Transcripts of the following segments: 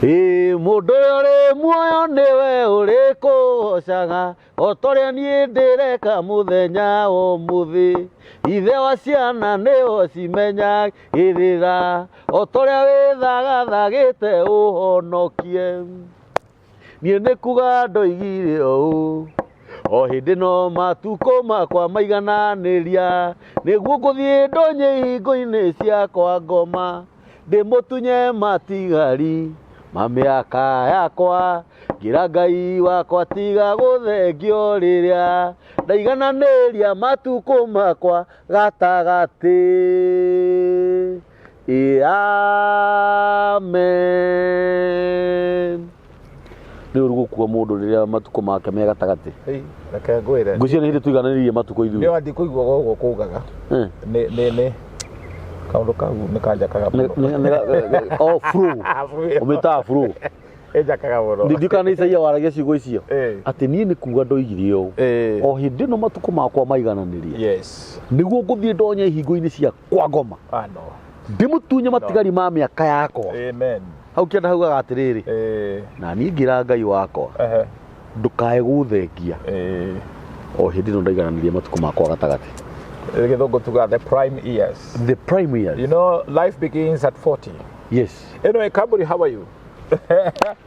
Ĩ mũndũ ũrĩa ũrĩ muoyo nĩwe ũrĩkũgocaga o ta ũrĩa niĩ ndĩreka mũthenya wa ũmũthĩ. Ithe wa ciana nĩwe ũcimenyagĩrĩra o ta ũrĩa wĩthagathagĩte ũhonokie. Niĩ nĩ kuga ndoigire ũũ o hĩndĩ no matukũ makwa maigananĩria nĩguo ngũthiĩ ndonye ihingo-inĩ ciakwa ngoma ndĩmũtunye matigari ma mĩaka yakwa ngĩra Ngai wakwa tiga gũthengio rĩrĩa ndaigananĩria matukũ makwa gatagatĩ. Ĩ amen. Nĩ ũru gũkua mũndũ rĩrĩa matukũ make me gatagatĩ. Hei, reke ngwĩre. Ngwĩciria nĩ hĩndĩ tũigananĩirie matukũ Nĩ ithuĩ. wathiĩ kũigua ũguo kugaga. Eh. Nĩ kaũndũ kau nĩ kanjakaga Nĩ- mũno. Oh, flu. Ũmĩtaga flu. Ĩnjakaga mũno. Ndirikana nĩ Isaia waragia ciugo icio. Eh. Atĩ niĩ nĩ kuga ndoigire ũũ. Eh. O hĩndĩ ĩno matukũ makwa maigananĩria. Yes. Nĩguo ngũthiĩ ndonye ihingo-inĩ cia kwa ngoma. Ah, no. Ndĩmũtunye matigari ma mĩaka yakwa. Amen. Hau kĩanda haugaga atĩrĩrĩ. Eh. Na niĩ ngĩra Ngai wakwa Ehe. ndũkae gũthengia Eh. o hĩndĩ ĩno ndaigananĩria matukũ makwa gatagatĩ. Gĩthũngũ tuga the prime years. The prime years. You know, life begins at 40. Yes. Anyway, Kamburi, how are you?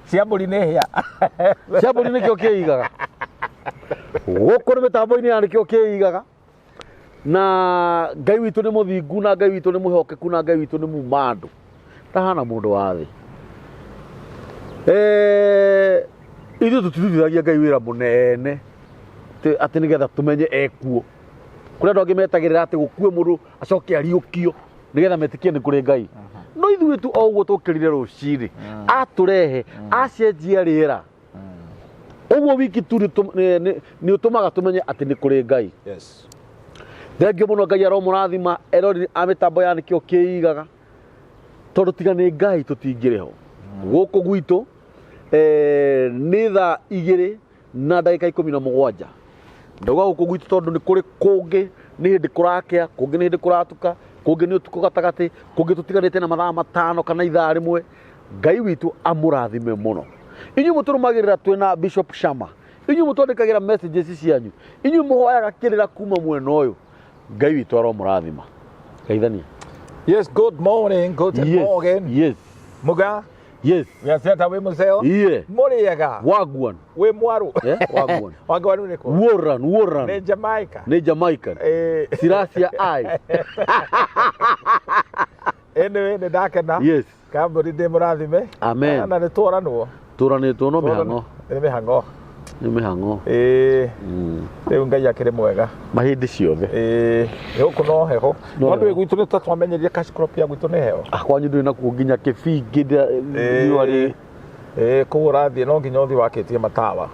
Cia mbũri nĩ hĩa. Cia mbũri nĩkĩo kĩigaga. Gũkũ nĩ mĩtambo-inĩ ya nĩkĩo kĩigaga. Na Ngai witũ nĩ mũthingu na Ngai witũ nĩ mwĩhokeku na Ngai witũ nĩ muma andũ. Ndahana mũndũ wa thĩ. Eh, ithuĩ tũtirutithagia Ngai wĩra mũnene atĩ nĩgetha tũmenye ekuo. Kũrĩ andũ angĩ metagĩrĩra atĩ gũkue mũndũ acoke ariũkio nĩgetha metĩkie nĩ kũrĩ Ngai. No ithuĩ tu o ũguo tũkĩrire rũcinĩ atũrehe acenjia rĩera ũguo wiki tu nĩ ũtũmaga tũmenye atĩ nĩ kũrĩ Ngai. Yes. Thengio mũno Ngai aromũrathima erori a mĩtambo ya nĩkĩo kĩigaga tondũ tiga nĩ Ngai tũtingĩrĩ ho gũkũ gwitũ nĩ thaa 2 na ndagĩka 17. Ndauga gũkũ gwitũ tondũ nĩ kũrĩ kũngĩ nĩ hĩndĩ kũrakĩa, kũngĩ nĩ hĩndĩ kũratuka, kũngĩ nĩ ũtukũ gatagatĩ, kũngĩ tũtiganĩte na mathaa 5 kana ithaa rĩmwe. Ngai witũ amũrathime mũno. Inyuĩ mũtũrũmagĩrĩra twĩna Bishop Shama, inyuĩ mũtwandĩkagĩra messages cianyu, inyuĩ mũhoyaga kĩrĩra kuma mwena ũyũ, Ngai witũ aromũrathima. Geithania. Yes, good morning, good Yes, morning. yes. Muga. Yes. Gaceta wĩ mũceo? Iye. Mũrĩega? Wagwan. Wĩ mwaru? Eh, wagwan. Wagwan nĩ kũ? Woran, woran. Nĩ Jamaica. Nĩ Jamaica. Eh. Siracia ai. Anyway, nĩ ndakena. Yes. Kambuni ndĩ mũrathime. Amen. Na nĩ tworanwo. Tũranĩtwo no mĩhang'o. Nĩ mĩhang'o. Nĩ mĩhang'o. Ĩĩ. Rĩu Ngai akĩrĩ mwega. Mahĩndĩ ciothe. Ĩĩ. Gũkũ no heho. No No ndũĩ heho. gwitũ nĩ ta twamenyeria cash crop ya gwitũ nĩ heho. Ah, kwanyu ndũrĩ nakuo nginya kĩbingĩ riũa rĩ. Ĩĩ, kũu ũrathiĩ no nginya ũthiĩ wakĩtie matawa.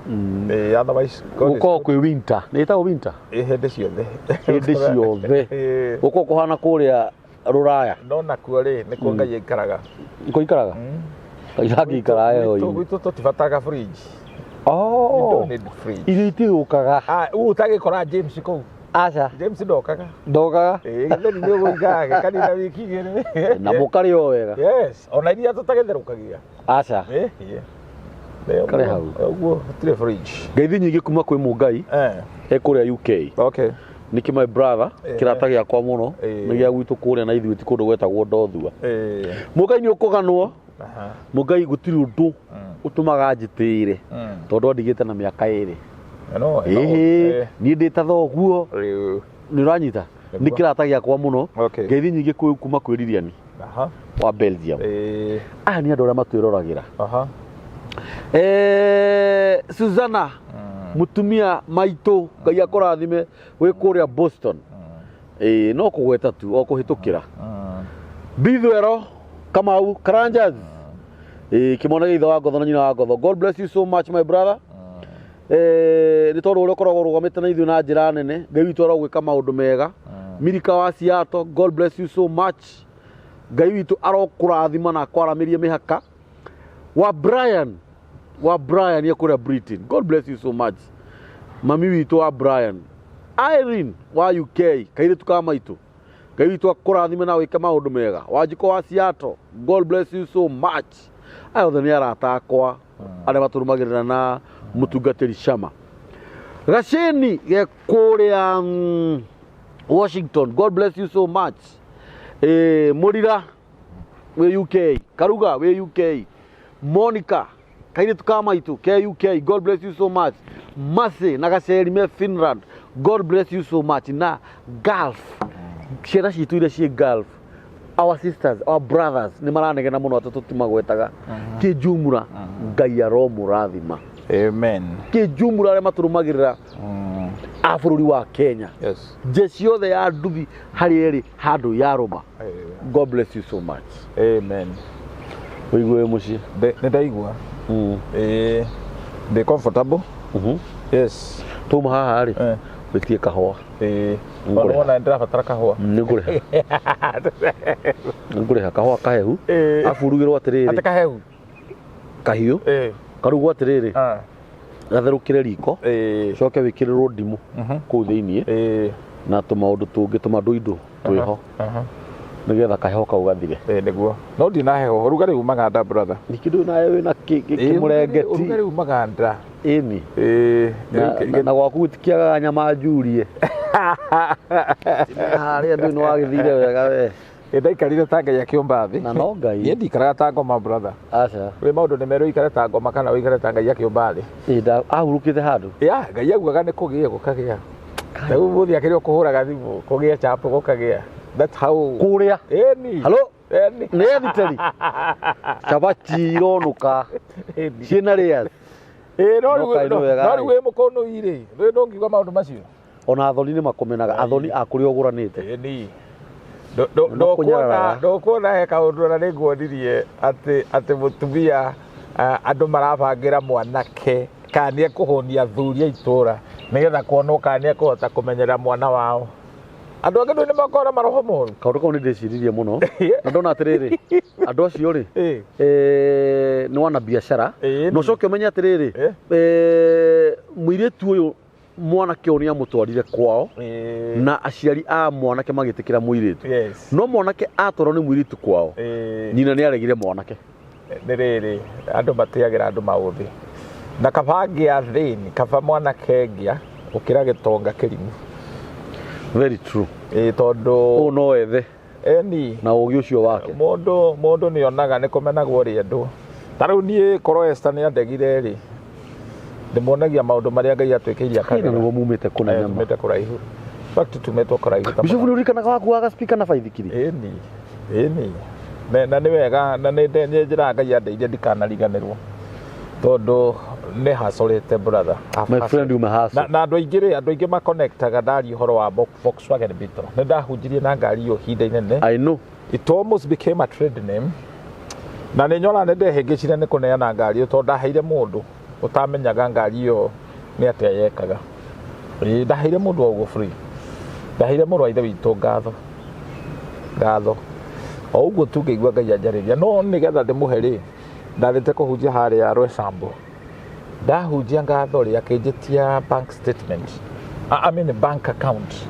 Ĩĩ, otherwise God is Gũkoragwo good. kwĩ winter. Nĩ ĩtagwo winter? Ĩĩ, hĩndĩ ciothe. Hĩndĩ ciothe. Ĩĩ. Gũkoragwo kũhana kũrĩa Rũraya. No nakuo rĩ, nĩkuo Ngai aikaraga. Nĩkuo aikaraga? Ngai ndangĩikara heho-inĩ. Gwitũ tũtibataga fridge. Oh. We don't need fridge. Irio itiũkaga. Ah, u ũtagĩkora James kũu. Aca. James ndokaga. Ndokaga. Ĩĩ, gĩtheri nĩ ũgũikaraga gĩkanina wiki igĩrĩ. Na mũkarĩa o wega. Yes, ona iria tũtagĩtherũkagia. Aca. Ĩĩ, ĩĩ. Kare hau. Ũguo gũtirĩ fridge. Ngeithi nyingĩ kuma kwĩ Mũngai. Eh. E kũrĩa UK. Okay. Nĩkĩ my brother, Eh. kĩrata gĩakwa mũno, Eh. nĩ gĩa gwitũ kũrĩa na ithuĩ ti kũndũ gwetagwo Ndothua. Eh. Mũngai nĩ ũkũganwo. Aha. Mũngai gũtirĩ ũndũ ũtũmaga njĩtĩĩre tondũ andigĩte na mĩaka 2. No, no. Ĩhĩ, niĩ ndĩ ta thoguo. Rĩu. Nĩ ũranyita? Nĩ kĩrata gĩakwa mũno. Okay. Ngeithi nyingĩ kuma kwĩ Lilian Aha. wa Belgium. Eh. Aya nĩ andũ arĩa matwĩroragĩra. Aha. Susanna, mũtumia maitũ, Ngai akũrathime, wĩ kũrĩa Boston. No kũgweta tu, o kũhĩtũkĩra. Bithwero, Kamau, Karanjas. Kĩmwana gĩa ithe wa ngotho na nyina wa ngotho. God bless you so much my brother. Nĩ tondũ ũrĩa ũkoragwo ũrũgamĩte na ithuĩ na njĩra nene, Ngai witũ arogwĩka maũndũ mega. Mirika wa Seattle, God bless you so much. Ngai witũ arokũrathima na akwaramĩrie mĩhaka. Wa Brian, wa Brian ya kũrĩa Britain. God bless you so much. Mami witũ wa Brian. Irene wa UK, kairĩtu ka maitũ. Ngai witũ akũrathime na wĩke maũndũ mega. Wanjikũ wa Seattle, God bless you so much. Aya othe nĩ arata akwa arĩa matũrũmagĩrĩra na mũtungatĩri Shama. Gacini ge kũrĩa Washington, God bless you so much. Mũrira wĩ UK, Karuga wĩ UK, Monica kairĩtu ka maitũ ke UK, God bless you so much. Mercy na Gaceri me Finland, God bless you so much. Na Gulf, ciana citũ iria ciĩ Gulf, our sisters, our brothers nĩ maranegena mũno atĩ tũtimagwetaga. Kĩnjumura, Ngai aromũrathima. Amen. Kĩnjumura arĩa matũrũmagĩrĩra a bũrũri wa Kenya, Yes. njeci yothe ya nduthi harĩa ĩrĩ handũ yarũma, God bless you so much. Amen. Ũigue wĩ mũciĩ. Nĩ ndaigua. Ĩĩ. Ndĩ comfortable. Yes. Twauma haha rĩ, wĩtie kahũa. Ĩĩ. Ngũrĩha. Ona ndĩrabatara kahũa. Nĩngũrĩha, nĩngũrĩha kahũa kahehu. Abu ũrugĩrwo Atĩ atĩrĩrĩ, kahehu. Kahiũ. Karugwo atĩrĩrĩ, gatherũkĩre riko, coke wĩkĩrĩrwo ndimũ kũu thĩiniĩ na tũmaũndũ tũngĩ tũmanduindo twĩho, nĩgetha kaheho kau gathire. Ĩĩ nĩguo. No ndina heho, ũrugarĩ umaga nda, brother. Ningĩ ndũĩ nawe wĩna kĩmũrengeti. Ũrugarĩ umaga nda. Ĩni. Ĩĩ. Na gwaku gũtikĩagaga nyama njurie harĩa, ndũĩ nĩ wagĩthire wega we. Ĩ ndaikarire ta Ngai akĩũmba thĩ. Na no Ngai. Niĩ ndikaraga ta ngoma, brother. Aca. Wĩ maũndũ nĩ merũ, ũikare ta ngoma kana ũikare ta Ngai akĩũmba thĩ. Ĩ ahurũkĩte handũ. Ya Ngai augaga nĩ kũgĩe gũkagĩa. Rĩu mũthĩ akĩrĩ kũhũraga thimũ kũgĩe chapo gũkagĩa. That's how. Kũrĩa. Ĩni. Halo. Ĩni. Nĩ ethiteri cabaci ironũka Ĩni. ciĩna rĩas. Ĩ no No rĩu kaĩ nĩ wega no rĩ. rĩu wĩ mũkũnũi rĩ, rĩu ndũngiuga maũndũ macio. Ona athoni nĩ makũmenaga, athoni a kũrĩa ũgũranĩte. Ĩni. Nĩmakũnyararaga. Ndũkuona he kaũndũ ona nĩ nguonirie atĩ mũtumia, andũ marabangĩra mwanake kana nĩ ekũhũnia athuri a itũra nĩgetha kuonwo kana nĩ ekũhota kũmenyerera mwana wao. Andũ angĩ ndũĩ nĩ makoragwo na maroho moru. Kaũndũ kau nĩ ndĩciririe mũno na ndona atĩrĩrĩ, andũ acio rĩ, nĩ wana biacara. Na ũcoke ũmenye atĩrĩrĩ, mũirĩtu ũyũ, mwanake ũyũ nĩ amũtwarire kwao na aciari a mwanake magĩtĩkĩra mũirĩtu. No mwanake atwarwo nĩ mũirĩtu kwao, nyina nĩ aregire mwanake. Nĩ rĩrĩ, andũ matĩagĩra andũ maũthĩ na kaba ngĩa thĩni, kaba mwanake ngĩa gũkĩra gĩtonga kĩrimũ. Very true. Ĩĩ, tondũ ũũ no ethe eni na ũgĩ ũcio wake. Mũndũ nĩ onaga nĩ kũmenagwo rĩendwo. Ta rĩu niĩ korwo Esther nĩ andegire rĩ, ndĩmuonagia maũndũ marĩa Ngai atwĩkĩirie na akagera. Nĩguo mumĩte kũna nyama. Tumĩte kũraihu. In fact, tumĩtwo kũraihu ta Bishofu, mũno. nĩ ũririkanaga wakuaga speaker na baithikiri? Ĩni, ĩni. Na nĩ wega na nĩ njĩraga Ngai andeithie ndikanariganĩrwo tondũ nĩ hacorĩte, brother. I've My hustled. friend, umehaso. Na andũ aingĩ rĩ, andũ aingĩ makonektaga ndaria ũhoro wa Volkswagen Beetle. Nĩ ndahunjirie na ngari ĩyo ihinda inene. I know. It almost became a trade name. Na nĩ nyona nĩ ndehĩngĩcire nĩ kũneana ngari ĩyo tondũ ndaheire mũndũ ũtamenyaga ngari ĩyo nĩ atĩa yekaga. Ĩĩ, ndaheire mũndũ o ũguo free. Ndaheire mũrũ wa ithe witũ ngatho ngatho o ũguo tu, ngĩigua Ngai anjarĩria no nĩgetha ndĩmũhe rĩ, ndathĩte kũhunjia harĩa Rwesambo. Ndahunjia ngatho rĩ, akĩnjĩtia bank statement, I mean bank account.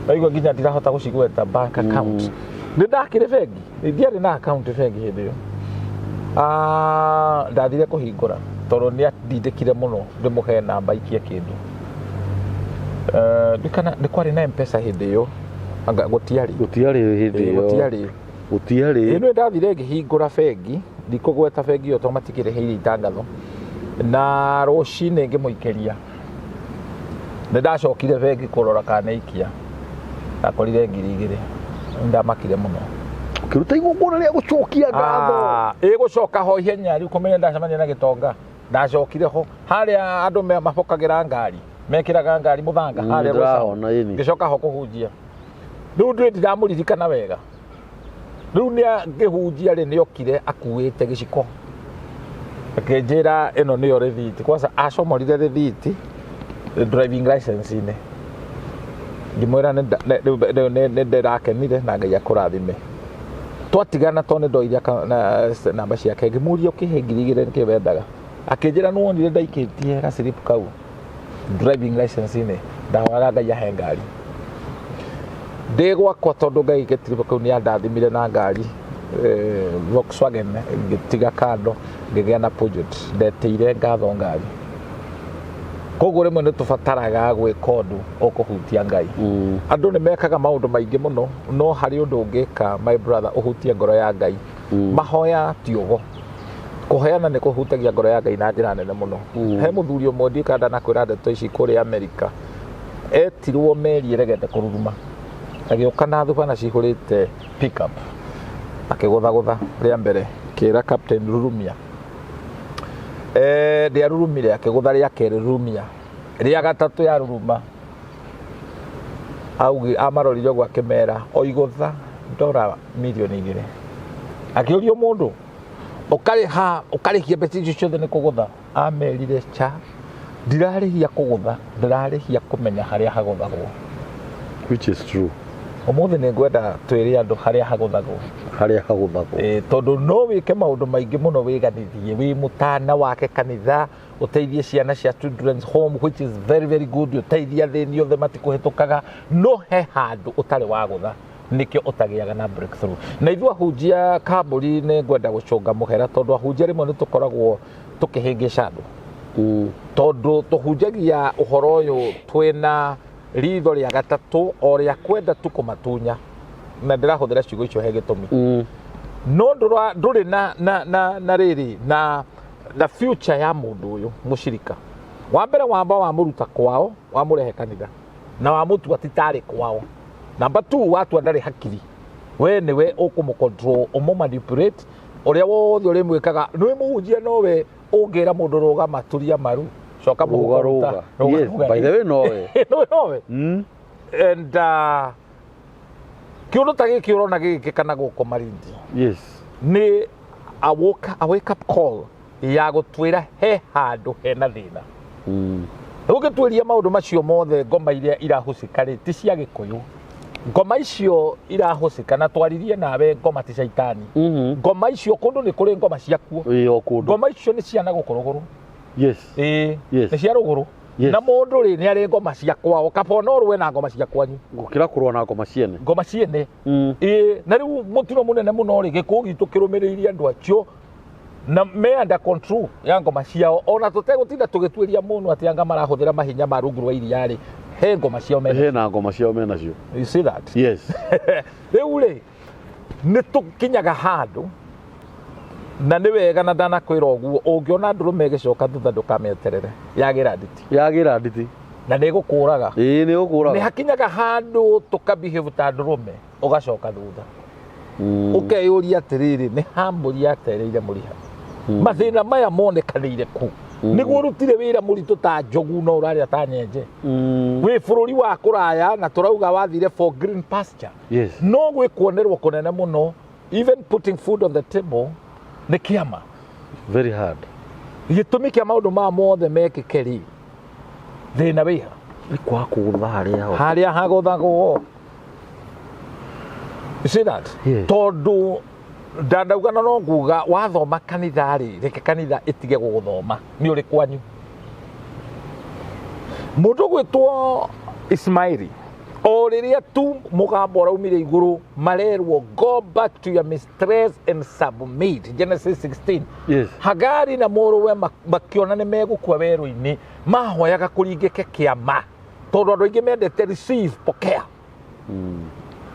Naigua nginya ndirahota gũcigweta bank account. Nĩ ndakĩrĩ bengi, ndiarĩ na account bengi hĩndĩ ĩyo. Ah, ndathire kũhingũra tondũ nĩ andindĩkire mũno ndĩmũhe namba ikie kĩndũ. Ndikana nĩ kwarĩ na Mpesa hĩndĩ ĩyo, anga gũtiarĩ. Gũtiarĩ hĩndĩ Ĩĩ, ĩyo. Gũtiarĩ. Gũtiarĩ. Ĩĩ, nĩ ndathire ngĩhingũra bengi, ndikũgweta bengi ĩyo tondũ matikĩrĩhĩire itangatho, na rũcinĩ ngĩmũikĩria. Nĩ ndacokire bengi kũrora kana nĩ ikia, ndakorire 2000. Nĩ ndamakire mũno. Ũkĩruta igongona rĩa gũcokia ngatho. Ah, ĩgũcoka ho ihenya rĩu kũmenya ndacemania na gĩtonga. Ndacokire ho harĩa andũ mabokagĩra ngari, mekĩraga ngari mũthanga harĩa Rwesamo. Ndĩrahona ĩni. Ngĩcoka ho kũhunjia. Rĩu ndĩ ndiramũririkana wega. Rĩu nĩ ngĩhunjia rĩ, nĩ okire akuĩte gĩciko, akĩnjĩra ĩno nĩyo rĩthiti. Kwanza acomorire rĩthiti driving license-inĩ. Ngĩmwĩra rĩu nĩ ndĩrakenire na Ngai akũrathime. Twatigana tondũ nĩ ndoire namba ciake, ngĩmũria, ũkĩhe 2000 nĩkĩ wendaga? Akĩnjĩra nĩ wonire ndaikĩtie gaciripu kau driving license-inĩ, ndahoyaga Ngai ahe ngari ndĩ gwakwa tondũ Ngai gĩtiribũ kau nĩ andathimire na ngari. Volkswagen ngĩtiga kando, ngĩgĩa na Peugeot. Ndetĩire ngatho ngari. Koguo rĩmwe nĩ tũbataraga gwĩka ũndũ ũkũhutia Ngai. Andũ nĩ mekaga maũndũ maingĩ mũno, no harĩ ũndũ ũngĩka, my brother, ũhutie ngoro ya Ngai. Mahoya ti ũgo. Kũheana nĩ kũhutagia ngoro ya Ngai na njĩra nene mũno. He mũthuri ũmwe ndiũĩ kana ndanakwĩra ndeto ici kũrĩa Amerika. Etirwo meri ĩregete kũruruma. Agĩũka na thubana cihũrĩte pickup. Akĩgũthagũtha rĩa mbere, akĩra captain rurumia. Ndĩarurumire, akĩgũtha rĩa kerĩ rurumia. Rĩa gatatũ yaruruma. Augi amarorire ũguo akĩmera o igũtha ndora mirioni 2. Akĩũrio mũndũ ũkarĩha ũkarĩhia mbeca icio ciothe nĩ kũgũtha. Amerire cha ndirarĩhia kũgũtha, ndĩrarĩhia kũmenya harĩa hagũthagwo. Which is true. Ũmũthĩ nĩ ngwenda twĩre andũ harĩa hagũthagwo. Harĩa hagũthagwo. Tondũ no wĩke maũndũ maingĩ mũno wĩganithie wĩ mũtana wake kanitha, ũteithie ciana cia children's home, which is very very good, ũteithie athĩni othe matikũhĩtũkaga, no he handũ ũtarĩ wagũtha, nĩkĩo ũtagĩaga na breakthrough. Na ithuĩ ahunjia kambũri nĩ ngwenda gũcũnga mũhera, tondũ ahunjia rĩmwe nĩ tũkoragwo tũkĩhĩngĩca andũ. Tondũ tũhunjagia ũhoro ũyũ twĩna ritho rĩa gatatũ o rĩa kwenda tu kũmatunya, na ndĩrahũthĩra ciugo icio he gĩtũmi. No ndũrĩ na rĩrĩ na future ya mũndũ ũyũ mũcirika. Wa mbere wamba wamũruta kwao, wamũrehe kanitha, na wamũtua ti tarĩ kwao. Number 2, watua ndarĩ hakiri, we nĩwe ũkũmũ control, ũmũ manipulate ũrĩa wothe ũrĩmwĩkaga. Nĩ mũhunjia, nowe ũngĩra mũndũ rũgama, turia maru, coka Rũga mũhuko, rũga. ruta. Yes, by the way nowe. Nowe nowe. And kĩũndũ ta gĩkĩ ũrona gĩgĩkĩka na gũkũ Malindi nĩ a wake up call ya gũtwĩra he handũ hena thĩna. Ũngĩtuĩria maũndũ macio mothe, ngoma iria irahũcĩka rĩ ti cia Gĩkũyũ. Ngoma icio irahũcĩka, na twaririe nawe, ngoma ti caitani. Ngoma icio kũndũ nĩ kũrĩ ngoma ciakuo. Ĩĩ, o kũndũ. Ngoma icio nĩ cia na gũkũ rũgũrũ. Ĩĩ. Nĩ cia rũgũrũ. Na mũndũ rĩ nĩ arĩ ngoma cia kwao, kaba no rũe na ngoma cia kwanyu Gũkĩra kũrũa na ngoma ciene. Ngoma ciene. Ĩĩ, na rĩu mũtino mũnene mũno rĩ, gĩkũyũ gitũ kĩrũmĩrĩirie andũ acio na me under control ya ngoma ciao, ona tũtegũtinda tũgĩtuĩria mũno atĩ anga marahũthĩra mahinya ma rungu rwa iria rĩ, he ngoma ciao mena. Hena ngoma ciao menacio. You see that? Yes. Rĩu rĩ nĩ tũkinyaga handũ, na nĩ wega na ndanakwĩra ũguo, ũngĩona ndũrũme ĩgĩcoka thutha ndũkamĩeterere, yagĩra nditi. Yagĩra nditi. Na nĩ ĩgũkũraga. Ĩĩ, nĩ nĩ ũkũraga. Hakinyaga handũ tũkabehave ta ndũrũme, ũgacoka thutha, ũkeyũria atĩrĩrĩ, nĩ ha mbũri yatereire mũriha? Mathĩna maya monekanĩire ku? Nĩguo ũrutire wĩra mũritũ ta njogu no ũrarĩa ta nyenje. Wĩ bũrũri wa kũraya na tũrauga wathire for green pasture. No gwĩ kuonerwo kũnene mũno, even putting food on the table nĩ kĩama. Very hard. Gĩtũmi kĩa maũndũ maya mothe mekĩke rĩ, thĩna wĩha? Nĩ kwaga kũgũtha harĩa ho. Harĩa hagũthagwo. You see that? Yes. Tondũ ndandauga na no nguga, wathoma kanitha rĩ, reke kanitha ĩtige gũgũthoma, nĩ ũrĩ kwanyu. Mũndũ ũgwĩtwo Ismaili, o rĩrĩa tu mũgambo ũraumire igũrũ marerwo, "Go back to your mistress and submit," Genesis 16. Hagari na mũrũwe makĩona nĩ megũkua werũ-inĩ, mahoyaga kũringĩke kĩama, tondũ andũ aingĩ mendete receive, pokea.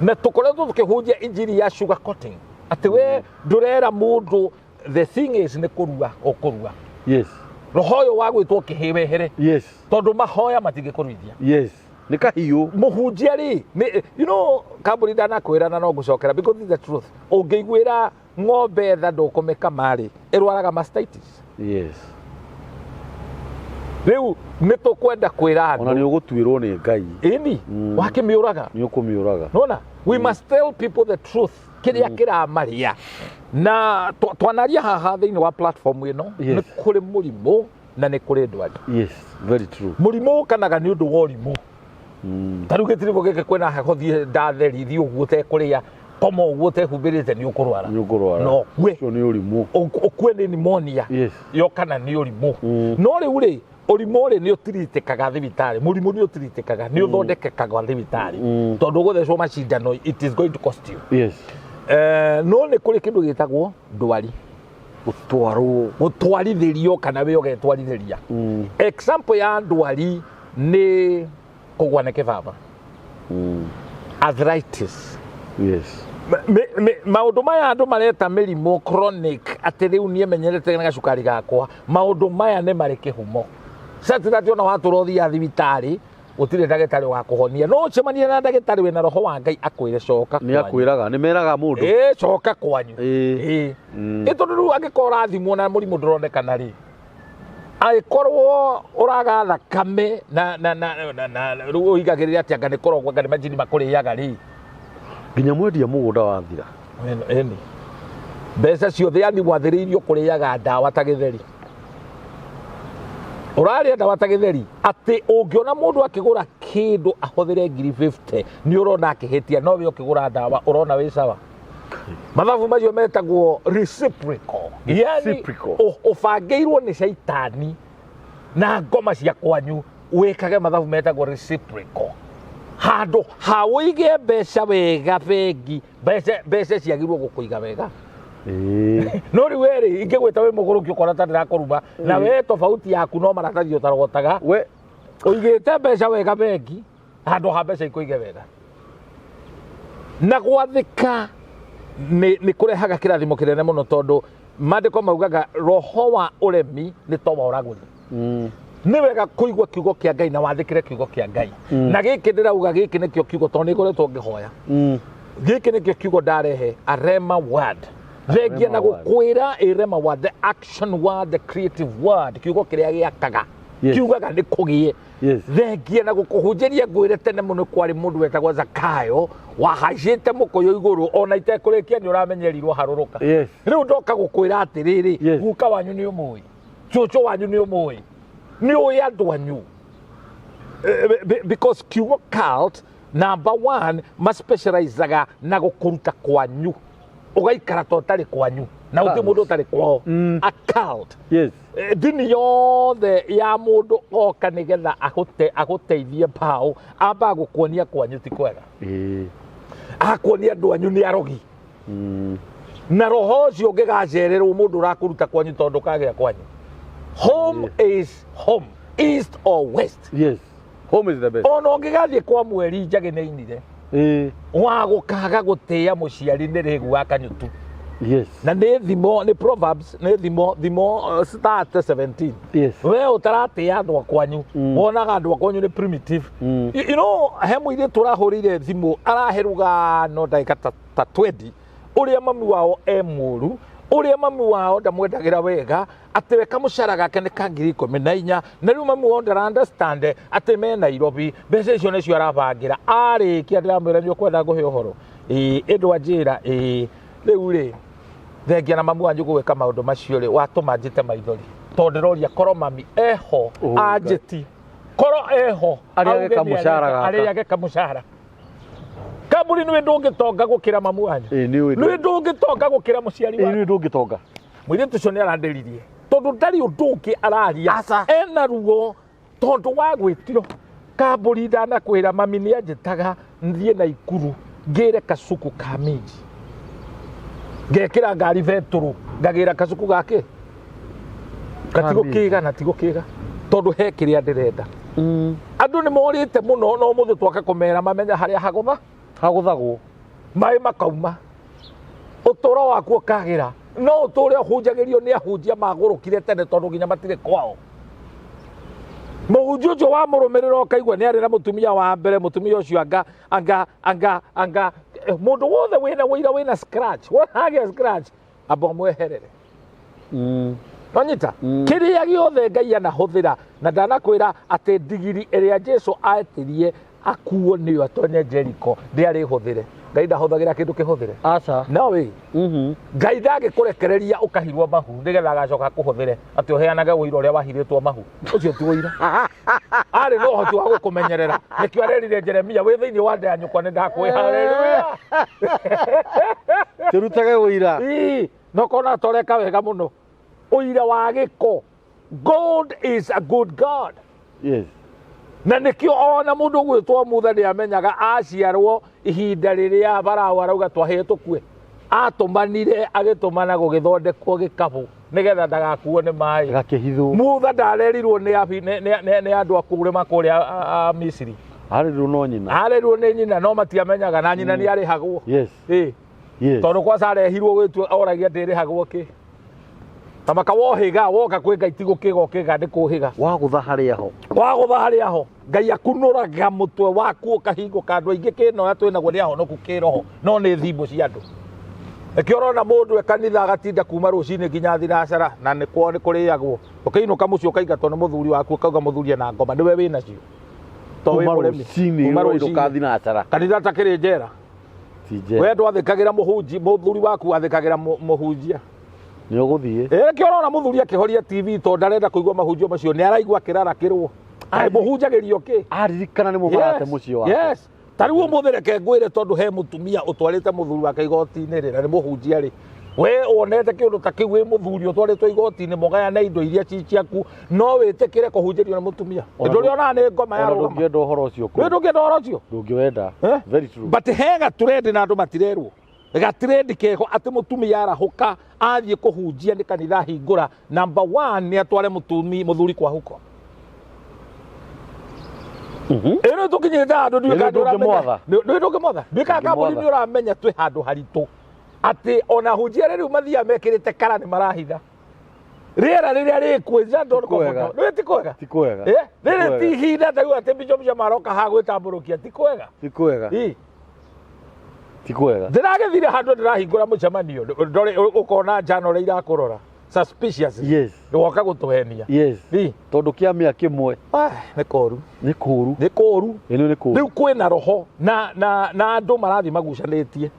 Na tũkoretwo tũkĩhunjia injiri ya sugar coating, atĩ we ndũrera mũndũ the thing is nĩ kũrua ũkũrua. Roho ũyũ wa gwĩtwo kĩhĩ wehere. Tondũ mahoya matingĩkũruithia. Yes, nĩ kahiũ. Mũhunjia rĩ kambuni ndanakwĩra na no ngũcokera because this is the truth, ũngĩiguĩra ng'ombe tha ndũkũmĩkama rĩ, ĩrwaraga mastitis. Rĩu nĩ tũkwenda kwĩra Ona andũ nĩ ũgũtuĩrwo nĩ Ngai. Ĩni. Wakĩmĩũraga. Nĩ ũkũmĩũraga. Nona we must tell people the truth, kĩrĩa kĩramaria na twanaria haha thĩinĩ wa platform ĩno. Nĩ kũrĩ mũrimũ na nĩ kũrĩ ndwari. Yes, very true. Mũrimũ ũkanaga nĩ ũndũ wa ũrimũ. Ta rĩu gĩtiribũ gĩkĩ, kwĩna heho, thiĩ ndatheri, thiĩ ũguo ũtekũrĩa, koma ũguo ũtehumbĩrĩte, nĩ ũkũrwara. Nĩ ũkũrwara. No ũkue. Ũcio nĩ ũrimũ. Ũkue nĩ pneumonia. Yokana nĩ ũrimũ. No rĩu rĩ, ũrimũ rĩ nĩ ũtiritĩkaga thibitarĩ, mũrimũ nĩ ũtiritĩkaga, nĩ ũthondekekaga thibitarĩ, tondũ gũthecwo macindano it is going to cost you. No nĩ kũrĩ kĩndũ gĩtagwo ndwari. Gũtwarwo. Gũtwarithĩrio kana we ũgetwarithĩria. Example ya ndwari nĩ kũgwa nĩ kĩbaba. Arthritis. Yes. Maũndũ maya andũ mareta mĩrimũ chronic atĩ rĩu niĩ menyerete na gacukari gakwa, maũndũ maya nĩ marĩ kĩhumo. Sasa ona watũra ũthiaga thibitarĩ gũtirĩ ndagĩtarĩ wa kũhonia, no ũcemanie na ndagĩtarĩ wĩna roho wa Ngai akwĩre coka Nĩ akwĩraga, nĩ meraga mũndũ. Ĩĩ, coka kwanyu. Ĩĩ. Ĩ tondũ rĩu angĩkorwo ũrathimwo na mũrimũ ndũronekana rĩ, angĩkorwo ũraga thakame na na na na na rĩu ũigagĩrĩra atĩ anga nĩ kũrogwo anga nĩ majini makũrĩaga rĩ, nginya mwendia mũgũnda wathira. Ĩni mbeca ciothe yani wathĩrĩirio kũrĩaga ndawa ta gĩtheri, ũrarĩa ndawa ta gĩtheri atĩ ũngĩona mũndũ akĩgũra kĩndũ ahũthĩre ngiri 50 nĩ ũrona akĩhĩtia, no we ũkĩgũra ndawa ũrona wĩ sawa. Mathabu macio metagwo reciprocal, yani ũbangĩirwo nĩ caitani na ngoma cia kwanyu wĩkage mathabu metagwo reciprocal. Handũ ha ũige mbeca wega bengi, mbeca ciagĩrĩirwo gũkũiga wega. No rĩu werĩ ingĩgwĩta wĩ mũgũrũki ũkona ta ndĩrakũruma, na we tofauti yaku no maratathi ũtarogotaga. We ũigĩte mbeca wega bengi handũ ha mbeca ikũige wega. Na gwathĩka nĩ kũrehaga kĩrathimo kĩnene mũno, tondũ maandĩko maugaga roho wa ũremi nĩ to wa ũragũri. Nĩ wega kũigua kiugo kĩa Ngai na wathĩkĩre kiugo kĩa Ngai. Na gĩkĩ ndĩrauga gĩkĩ nĩkĩo kiugo, tondũ nĩ ngoretwo ngĩhoya. Gĩkĩ nĩkĩo kiugo ndarehe, a rhema word. Thengia na gũkwĩra a rhema word, the action word, the creative word, kiugo kĩrĩa gĩakaga. Kiugaga nĩ kũgĩe. Thengia na gũkũhunjĩria ngwĩre tene mũno kwarĩ mũndũ wetagwo Zakayo wahaicĩte mũkũyũ igũrũ ona itekũrĩkia nĩ ũramenyerirwo harũrũka. Rĩu ndoka gũkwĩra atĩrĩrĩ, guka wanyu nĩ ũmũĩ, cũcũ wanyu nĩ ũmũĩ, nĩ ũĩ andũ anyu. Because kiugo cult number one maspecializaga na gũkũruta kwanyu, ũgaikara ta ũtarĩ kwanyu na gũtirĩ mũndũ ũtarĩ kwao. A cult. Ndini yothe ya mũndũ oka nĩgetha agũteithie mbaũ, ambaga gũkuonia kwanyu ti kwega. Akuonia andũ anyu nĩ arogi. Na roho ũcio ũngĩgacererwo mũndũ ũrakũruta kwanyu tondũ ndũkagĩa kwanyu. Home is home, east or west. Yes. Home is the best. Ona ũngĩgathiĩ kwa mweri njagĩ nĩ inire. Wa gũkaga gũtĩĩa mũciari nĩ rĩgu wa kanyutu. Yes. Na nĩ thimo, nĩ Proverbs, nĩ thimo, thimo start 17. Yes. We ũtaratĩĩa andũ a kwanyu, wonaga andũ a kwanyu nĩ primitive. You know, he mũirĩtu ũrahũrĩire thimũ, arahe rũgano ndagĩka ta 20, ũrĩa mami wao e mũru, ũrĩa mami wao ndamwendagĩra wega, atĩ we kamũcara gake nĩ ka 14,000, na rĩu mami wao ndara understand atĩ me Nairobi, mbeca icio nĩcio arabangĩra. Arĩkia ndĩramwĩra nĩ ũkwenda ngũhe ũhoro. Ĩĩ, ĩndũ anjĩra, ĩĩ, rĩu rĩ, thengia na mami wanyu gũgĩka maũndũ macio rĩ, watũma njĩte maithori. Tondũ ndĩroria korwo mami eho, anjĩti. Korwo eho, arĩage kamũcara gaka. Arĩage kamũcara. Kambuni nĩwe ndũngĩtonga gũkĩra mamu wanyu. Nĩwe ndũngĩtonga gũkĩra mũciari waku. Nĩwe ndũngĩtonga. Mũirĩtu ũcio nĩ arandĩririe. Tondũ ndarĩ ũndũ ũngĩ araria. Ena ruo tondũ wa gwĩtiro. Kambuni ndanakwĩra mami nĩ anjĩtaga thiĩ Naikuru ngĩre kacuku ka minji. Ngekĩra ngari betũrũ ngagĩra kacuku gake. Gatigũkĩga na tigũkĩga tondũ he kĩrĩa ndĩrenda. Andũ nĩ morĩte mũno no mũthĩ twaka kũmera mamenya harĩa hagũtha. Hagũthagwo. Maĩ makauma. Ũtũũro waku ũkagĩra. No ũtũũre ũhunjagĩrio nĩ ahunjia magũrũkire tene tondũ nginya matirĩ kwao. Mũhunjia ũcio wa mũrũmĩrĩro ũkaigua nĩ arĩ na mũtumia wa mbere, mũtumia ũcio anga anga anga anga mũndũ wothe wĩna wĩira wĩna scratch, wona agĩa scratch, amba ũmweherere. Nonyita? Kĩrĩa gĩothe Ngai anahũthĩra, na ndanakwĩra atĩ ndigiri ĩrĩa Jesu etirie akuo nĩyo atonye Jericho ndĩarĩ hũthĩre. Ngai ndahũthagĩra kĩndũ kĩhũthĩre. Aca. No wĩ. Ngai ndangĩkũrekereria ũkahirwo mahu nĩgetha agacoka akũhũthĩre atĩ ũheanage ũira ũrĩa wahirĩtwo mahu. Ũcio ti ũira. Arĩ na ũhoti wa gũkũmenyerera. Nĩkĩo arerire Jeremia wĩ thĩinĩ wa nda ya nyũkwa nĩ ndakwĩ. Haleluya. Tũrutage ũira. Ii, no kona toreka wega mũno. Ũira wa gĩko. God is a good God. Yes. Na nĩkĩo ona mũndũ ũgwĩtwo Mutha nĩamenyaga aciarwo ihinda rĩrĩa Farao arauga twahĩe tũkue. Atũmanire agĩtũmana gũgĩthondekwo gĩkabũ nĩgetha ndagakuo nĩ maĩ. Gakĩhithwo. Mutha ndarerirwo nĩ nĩ andũ a kũrĩma kũrĩa a Misiri. Arerirwo no nyina. Arerirwo nĩ nyina no matiamenyaga na nyina nĩ arĩhagwo. Yes. Ĩ. Yes. Tondũ kwaca arehirwo gwĩtua oragia ndĩrĩhagwo kĩ. Ta maka wohĩga woka kwĩ Ngai ti gũkĩga ũkĩga nĩ kũhĩga. Wagũtha harĩa ho. Wagũtha harĩa ho. Ngai akunũraga mũtwe waku ũkahingũka. Andũ aingĩ kĩnoya twĩnaguo nĩ ahonoku kĩroho no nĩ thimũ cia andũ. Nĩkĩo ũrona mũndũ e kanitha agatinda kuma rũcinĩ nginya thinacara na nĩ kwao nĩ kũrĩagwo. Ũkĩinũka mũciĩ ũkaingatwo nĩ mũthuri waku ũkauga mũthuri ena ngoma nĩwe wĩnacio. To wĩ Kuma mũrĩmi. rũcinĩ Kuma ũrainũka rũcinĩ. thinacara. Kanitha takĩrĩ njera. Ti njera. We ndwathĩkagĩra mũhunji, mũthuri waku athĩkagĩra mũhunjia. Nĩ ũgũthiĩ. Ĩ nĩkĩo ũrona mũthuri akĩhoria TV tondũ ndarenda kũigua mahunjio macio nĩ araigua akĩrarakĩrwo. Kaĩ mũhunjagĩrio kĩ? Aririkana nĩ mũbarate mũciĩ wake. Yes. Ta rĩu ũmũthĩ reke ngwĩre tondũ he mũtumia ũtwarĩte mũthuri wake igoti-inĩ rĩ na nĩ mũhunjia rĩ. We wonete kĩũndũ ta kĩu wĩ mũthuri ũtwarĩtwo igoti-inĩ mũgayane indo iria ci ciaku no wĩtĩkĩre kũhunjĩrio nĩ mũtumia. Ona Ndũrĩ onaga nĩ ngoma Ona ya rũgama. ndũngĩenda ũhoro ũcio We kũu. ndũngĩenda ũhoro ũcio? Ndũngĩwenda. Eh? Very true. But he gaturendi na andũ matirerwo. Gatirendi keho atĩ mũtumia arahũka athiĩ kũhunjia nĩ kanitha ahingũra. Number 1 nĩ atware mũthuri kwa huko. Ĩno tũkinyĩte handũ ndiũĩ Ĩno kana nĩ ũramenya. ndũngĩmwatha. Nĩ ndũngĩmwatha. Ndiũĩ kana kambuni Ndũngĩmwatha. nĩ ũramenya twĩ handũ haritũ. Atĩ ona hunjia rĩu mathiaga mekĩrĩte kara nĩ marahitha. Rĩera rĩrĩa rĩkuo is that not Ti kwega. comfortable? Nĩ ti kwega. Ti kwega. Eh? Rĩrĩ Ti ti kwega. ihinda ta rĩu atĩ bishop cia maroka haha gwĩtambũrũkia ti kwega. Ti kwega. Ĩ. Ti kwega. Ndĩragĩthire handũ ndĩrahingũra mũcemanio ndore ũkona njano ũrĩa irakũrora suspicious. Yes. Woka gũtũhenia. Yes. Ĩ. Tondũ kĩamĩa kĩmwe Ah, nĩ koru. nĩ kũũru. Nĩ kũũru. Ĩno nĩ kũũru. Rĩu kwĩna roho na na na andũ marathiĩ magucanĩtie.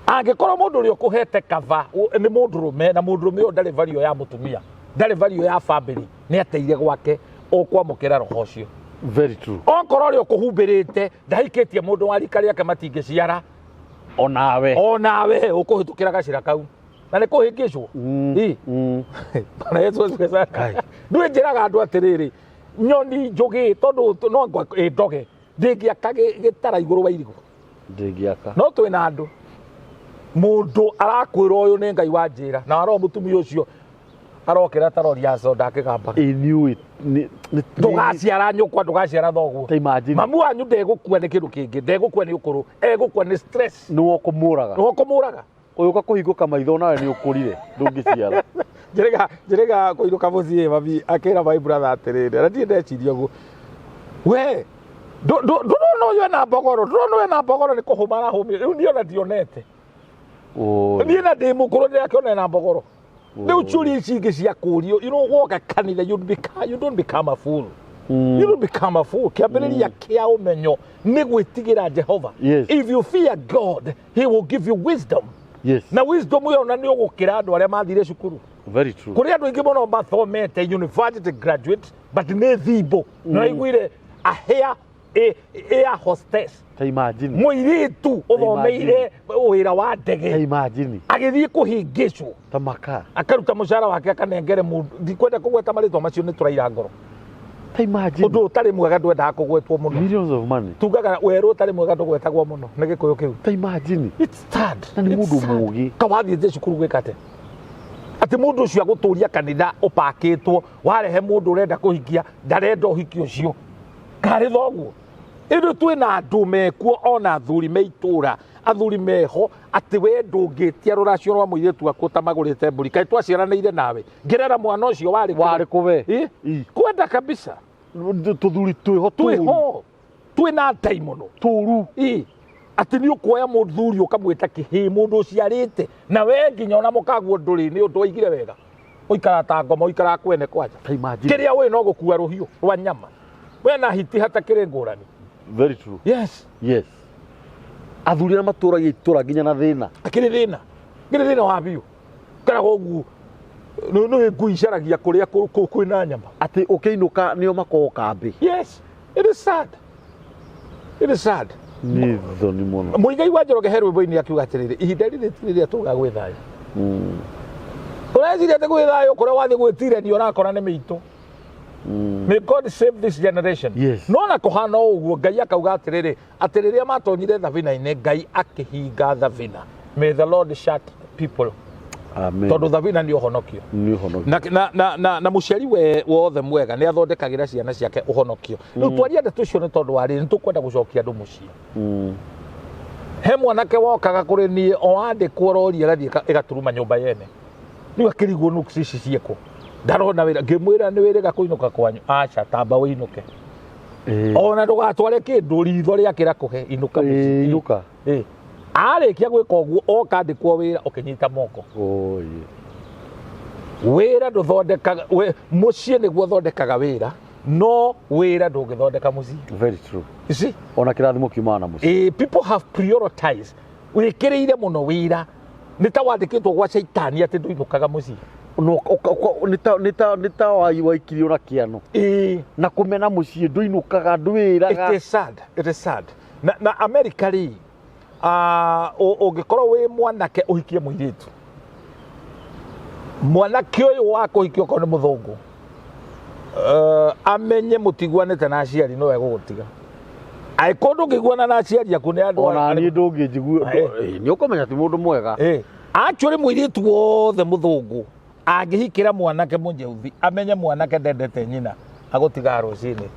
Angĩkorwo mũndũ ũrĩa ũkũhete kaba nĩ mũndũrũme na mũndũrũme ũyũ ndarĩ value ya mũtumia, ndarĩ value ya family, nĩ ateire gwake ũkwamũkĩra roho ũcio. Very true. Okorwo ũrĩa ũkũhumbĩrĩte ndahikĩtie mũndũ wa rika rĩake matingĩciara, Onawe. onawe ũkũhĩtũkĩra gacĩra kau na nĩ kũhĩngĩcwo. Ĩ. Bwana Yesu asifiwe sana. Kai. Ndũĩ njĩraga andũ atĩrĩrĩ, nyoni njũgĩ tondũ no ĩndoge ndĩngĩaka gĩtara igũrũ wa irigũ. Ndĩngĩaka. No twĩna andũ mũndũ arakwĩra ũyũ nĩ Ngai wa njĩra na aroo mũtumia ũcio arokĩra tarori ya soda akĩgambaga. I knew it. Ndũgaciara nyũkwa, ndũgaciara thoguo. Ta imagine. Mamu wanyu ndegũkua nĩ kĩndũ kĩngĩ, ndegũkua nĩ ũkũrũ, egũkua nĩ stress. Nĩwe ũkũmũraga. Nĩwe ũkũmũraga. Ũyũ ũka maitho nawe nĩ ũkũrire ndũngĩciara. Njĩrĩga kũinũka mũciĩ mami akĩra my brother atĩrĩrĩ, na niĩ ndeciria ũguo. We ndũrona ũyũ ena mbogoro, ndũrona ũyũ ena mbogoro nĩ kũhũma arahũmire. Rĩu niĩ ona ndionete. Niĩ na ndĩ mũkũrũ ndĩrakĩona ena mbogoro. Rĩu ciũria ici ingĩ cia kũũrio, you know, woka kanitha you become, you don't become a fool. You don't become a fool. Kĩambĩrĩria kĩa ũmenyo nĩ gwĩtigĩra Jehova. Yes. If you fear God, he will give you wisdom. Yes. Na wisdom ĩyo na nĩ ũgũkĩra andũ arĩa mathire cukuru. Very true. Kũrĩ andũ aingĩ mũno mathomete university graduate but nĩ thimbo. Na iguire a hair air hostess. Ta imagine. Mũirĩtu ũthomeire wĩra wa ndege. Ta imagine. Agĩthiĩ kũhĩngĩcwo. Ta maka. Akaruta mũcara wake akanengere mũndũ. Ndikwenda kũgweta marĩtwa macio nĩ tũraira ngoro. Ta imagine. Ũndũ ũtarĩ mwega ndwendaga kũgwetwo mũno. Millions of money. Tugaga werũ ũtarĩ mwega ndũgwetagwo mũno nĩ gĩkũyũ kĩu. Ta imagine. It's sad. Na nĩ It's mũndũ sad. mũũgĩ. Ka wathiĩte cukuru gwĩka atĩa? Atĩ mũndũ ũcio agũtũria kanitha ũpakĩtwo, warehe mũndũ ũrenda kũhikia, ndarenda ũhiki ũcio. Karĩ thoguo. Ĩndĩ twĩna andũ mekuo ona athuri me itũra, athuri meho, atĩ we ndũngĩtia rũracio rwa mũirĩtu waku ũtamagũrĩte mbũri. Kaĩ twaciaranĩire nawe. Ngĩrera mwana ũcio warĩ kũ? Warĩ kũ we? Ĩ? Ĩ. Kwenda kabisa. Tũthuri twĩho tũũru. Twĩho. Twĩna ndai mũno. Tũũru. Ĩ. Atĩ nĩ ũkuoya mũthuri ũkamwĩta kĩhĩĩ mũndũ ũciarĩte na we nginya ona mũkaguo ndũrĩ nĩ ũndũ waigire wega. Ũikaraga ta ngoma, ũikaraga kwene kwanja. Ta imagine. Kĩrĩa ũĩ no gũkua rũhiũ rwa nyama. We na hiti hatakĩrĩ ngũrani. Very true. Yes. Yes. Athuri arĩa matũragia itũra nginya na thĩna. Akĩrĩ thĩna. Akĩrĩ thĩna wa biũ. Karagwo ũguo. Nĩ ngui icaragia kũrĩa kwĩna nyama. Atĩ ũkĩinũka nĩo makoragwo kambĩ. Yes. It is sad. It is sad. Nĩ thoni mũno. Mũigai wa Njoroge he rwĩmbo-inĩ akiuga atĩrĩrĩ, ihinda rĩrĩ ti rĩrĩa tugaga gwĩ thayũ. Ũreciria atĩ gwĩ thayũ kũrĩa wathiĩ gwĩtirania ũrakora nĩ mĩitũ. May God save this generation. Yes. No na kũhana o ũguo Ngai akauga atĩrĩrĩ, atĩ rĩrĩa matonyire thabina-inĩ Ngai akĩhinga thabina. May the Lord shut people. Amen. Tondũ thabina nĩ ũhonokio. Nĩ ũhonokio. Na mũciari we wothe mwega nĩ athondekagĩra ciana ciake ũhonokio. Rĩu twaria ndeto icio nĩ tondũ wa rĩrĩ, nĩ tũkwenda gũcokia andũ mũciĩ. He mwanake wokaga kũrĩ niĩ o andĩkwo rori ĩgathiĩ ĩgaturuma nyũmba yene. Rĩu akĩrigwo nuksi ici ciĩkũ, ndarona wĩra. Ngĩmwĩra nĩ wĩrĩga kũinũka kwanyu? Aca, tamba wĩinũke. Ona ndũgatware kĩndũ, ritho rĩakĩra kũhe, inũka mũciĩ. Inũka. Arĩkia gwĩka ũguo oka andĩkwo wĩra ũkĩnyita moko. Oi. Wĩra ndũthondekaga mũciĩ nĩguo ũthondekaga wĩra, no wĩra ndũngĩthondeka mũciĩ. Very true. You see? Ona kĩrathimo kiumaga na mũciĩ. People have prioritized. Wĩkĩrĩire mũno wĩra. Nĩ ta wandĩkĩtwo gwa caitani atĩ ndũinũkaga mũciĩ. No, nĩ ta waikirio na kĩano. Na kũmena mũciĩ ndũinũkaga, ndwĩraga. It is sad. It is sad. Na America rĩ, ũngĩkorwo wĩ mwanake ũhikie mũirĩtu, mwanake ũyũ wa kũhikia okorwo nĩ mũthũngũ, amenye mũtiguanĩte na aciari no egũgũtiga. Angĩkorwo ndũngĩiguana na aciari aku nĩ andũ Ona niĩ ndũngĩnjigua, nĩ ũkũmenya ti mũndũ mwega. Actually mũirĩtu wothe mũthũngũ angĩhikĩra mwanake mũnjeuthi, amenye mwanake ndendete nyina, agũtiga rũcinĩ.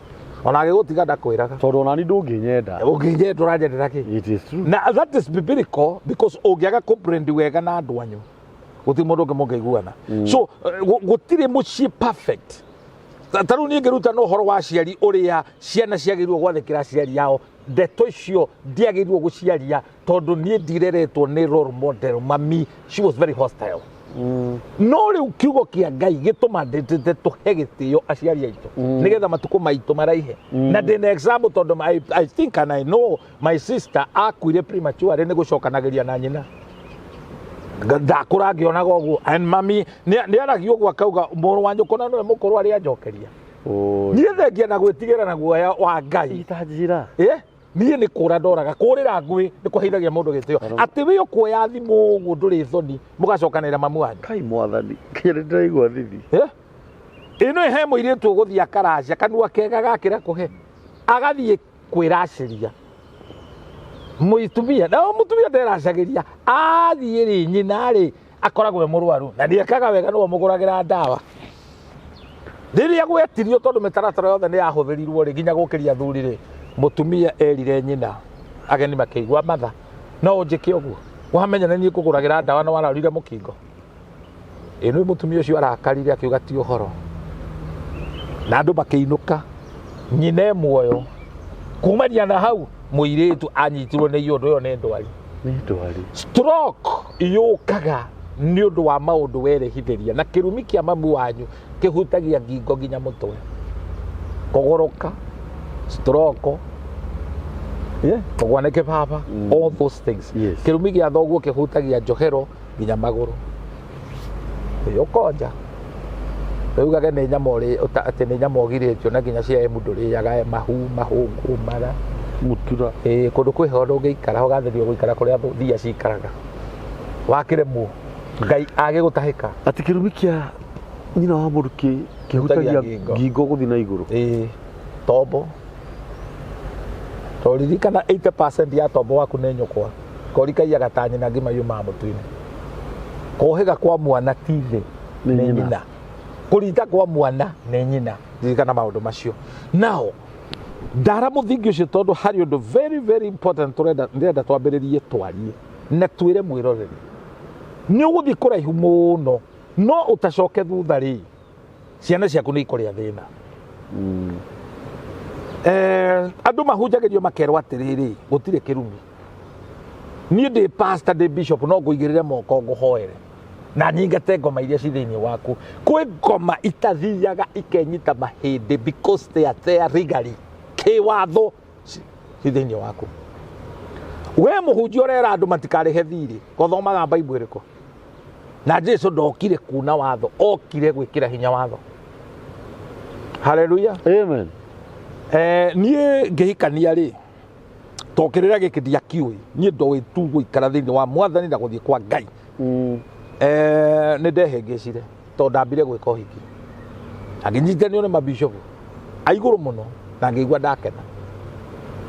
Ona agĩgũtiga ndakwĩraga. Tondũ ona niĩ ndũngĩnyenda. Ũngĩnyenda ũranjendera kĩ? It is true. Na that is biblical because ũngĩaga kũbrand wega na andũ anyu, gũtirĩ mũndũ ũngĩ mũngĩiguana. So gũtirĩ mũciĩ perfect. Ta rĩu niĩ ngĩruta no ũhoro wa aciari ũrĩa ciana ciagĩrĩirwo gwathĩkĩra aciari ao, ndeto icio ndiagĩrĩirwo gũciaria tondũ niĩ ndireretwo nĩ role model. Mami, she was very hostile. No rĩu kiugo kĩa Ngai gĩtũmandĩtĩte tũhe gĩtĩo aciari aitũ nĩgetha matukũ maitũ maraihe. Na ndĩna example tondũ I think and I know my sister akuire prematurely nĩ gũcokanagĩria na nyina. Ndakũra ngĩonaga ũguo. And mami nĩ aragia ũguo akauga mũrũ wa nyũkwa na nĩwe mũkũrũ arĩa anjokeria. Niĩ thengia na gwĩtigĩra na guoya wa Ngai. Itanjĩra. Niĩ nĩ kũra ndoraga, kũrĩra ngũĩ nĩ kũheithagia mũndũ gĩtĩo. Atĩ wĩ ũkuoya thimũ ũguo ndũrĩ thoni, mũgacokanĩrĩra mamu wanyu. Kai mwathani, kinya nĩ ndĩraigua thithi. Ĩno he mũirĩtu ũgũthiĩ akaracia, kanua kega gakĩra kũhe, agathiĩ kwĩracĩria. Mũtumia, na mũtumia nderacagĩria, athiĩ rĩ, nyina rĩ, akoragwo e mũrwaru, na nĩekaga wega nĩwe ũmũgũragĩra ndawa. Rĩrĩa gwetirio tondũ mĩtaratara yothe nĩ yahũthĩrirwo rĩ, nginya gũkĩria athuri rĩ, mũtumia erire nyina, ageni makĩigua matha, no ũnjĩke ũguo, wamenya nĩ niĩ ngũgũragĩra ndawa na wararire mũkingo. Ĩno mũtumia ũcio arakarire akiuga ti ũhoro. Na andũ makĩinũka, nyina e muoyo. Kumania na hau, mũirĩtu anyitirwo nĩ ũndũ ũyũ nĩ ndwari. Nĩ ndwari. Stroke yũkaga nĩ ũndũ wa maũndũ werehithĩria, na kĩrumi kĩa mamu wanyu kĩhutagia ngingo nginya mũtwe. Kũgũrũka, stroke, kũgwa nĩ kĩbaba, all those things. Kĩrumi gĩa thoguo kĩhutagia njohero nginya magũrũ. Ĩ, ũkonja. Rĩu gage nĩ nyama ũrĩ, ũta, atĩ nĩ nyama ũgirĩtio na nginya cia emu ndũrĩaga, mahu, mahũngũ, mara. Mũtura. Ĩ, kũndũ kwĩ heho ndũngĩikara, ũgathĩrio gũikara kũrĩa thia cikaraga. Wakĩremwo, Ngai agĩgũtahĩka. Atĩ kĩrumi kĩa nyina wa mũndũ kĩhutagia Kĩhutagia ngingo. ngingo gũthiĩ na igũrũ. Ĩ, tombo. Tũririkana 80% ya tombo waku nĩ nyũkwa. Kori kaiyaga ta nyina ngima yumaga mũtu-inĩ. Kũhĩga kwa mwana ti thĩ, Nĩ nĩ nyina. nyina. Kũrita kwa mwana nĩ nyina. Ririkana maũndũ macio. Now, ndara mũthingi ũcio tondũ harĩ ũndũ very, very important ndĩrenda twambĩrĩrie twarie na twĩre mwĩroreri. Nĩ ũgũthiĩ kũraihu mũno, no ũtacoke thutha rĩ, ciana ciaku nĩ ikũrĩa thĩna. Andũ mahunjagĩrio makerwo atĩrĩrĩ, gũtirĩ kĩrumi. Niĩ ndĩ pastor, ndĩ bishop, no ngũigĩrĩre moko ngũhoere na nyingate ngoma iria ci thĩinĩ waku. Kwĩ ngoma itathiaga ikenyita mahĩndĩ because they are there legally, kĩwatho ci thĩinĩ waku. We mũhunjia ũrera andũ matikarĩhe thirĩ, gũthomaga Bible ĩrĩkũ? Na Jesu ndokire kuna watho, okire gwĩkĩra hinya watho. Hallelujah. Amen. Niĩ ngĩhikania rĩ, tokĩrĩra gĩkĩ ndiakĩũĩ, niĩ ndoĩ tu gũikara thĩinĩ wa mwathani na gũthiĩ kwa Ngai. Nĩ ndehĩngĩcire tondũ ndambire gwĩka ũhiki. Angĩnyitanio nĩ mabishopu a igũrũ mũno na ngĩigua ndakena.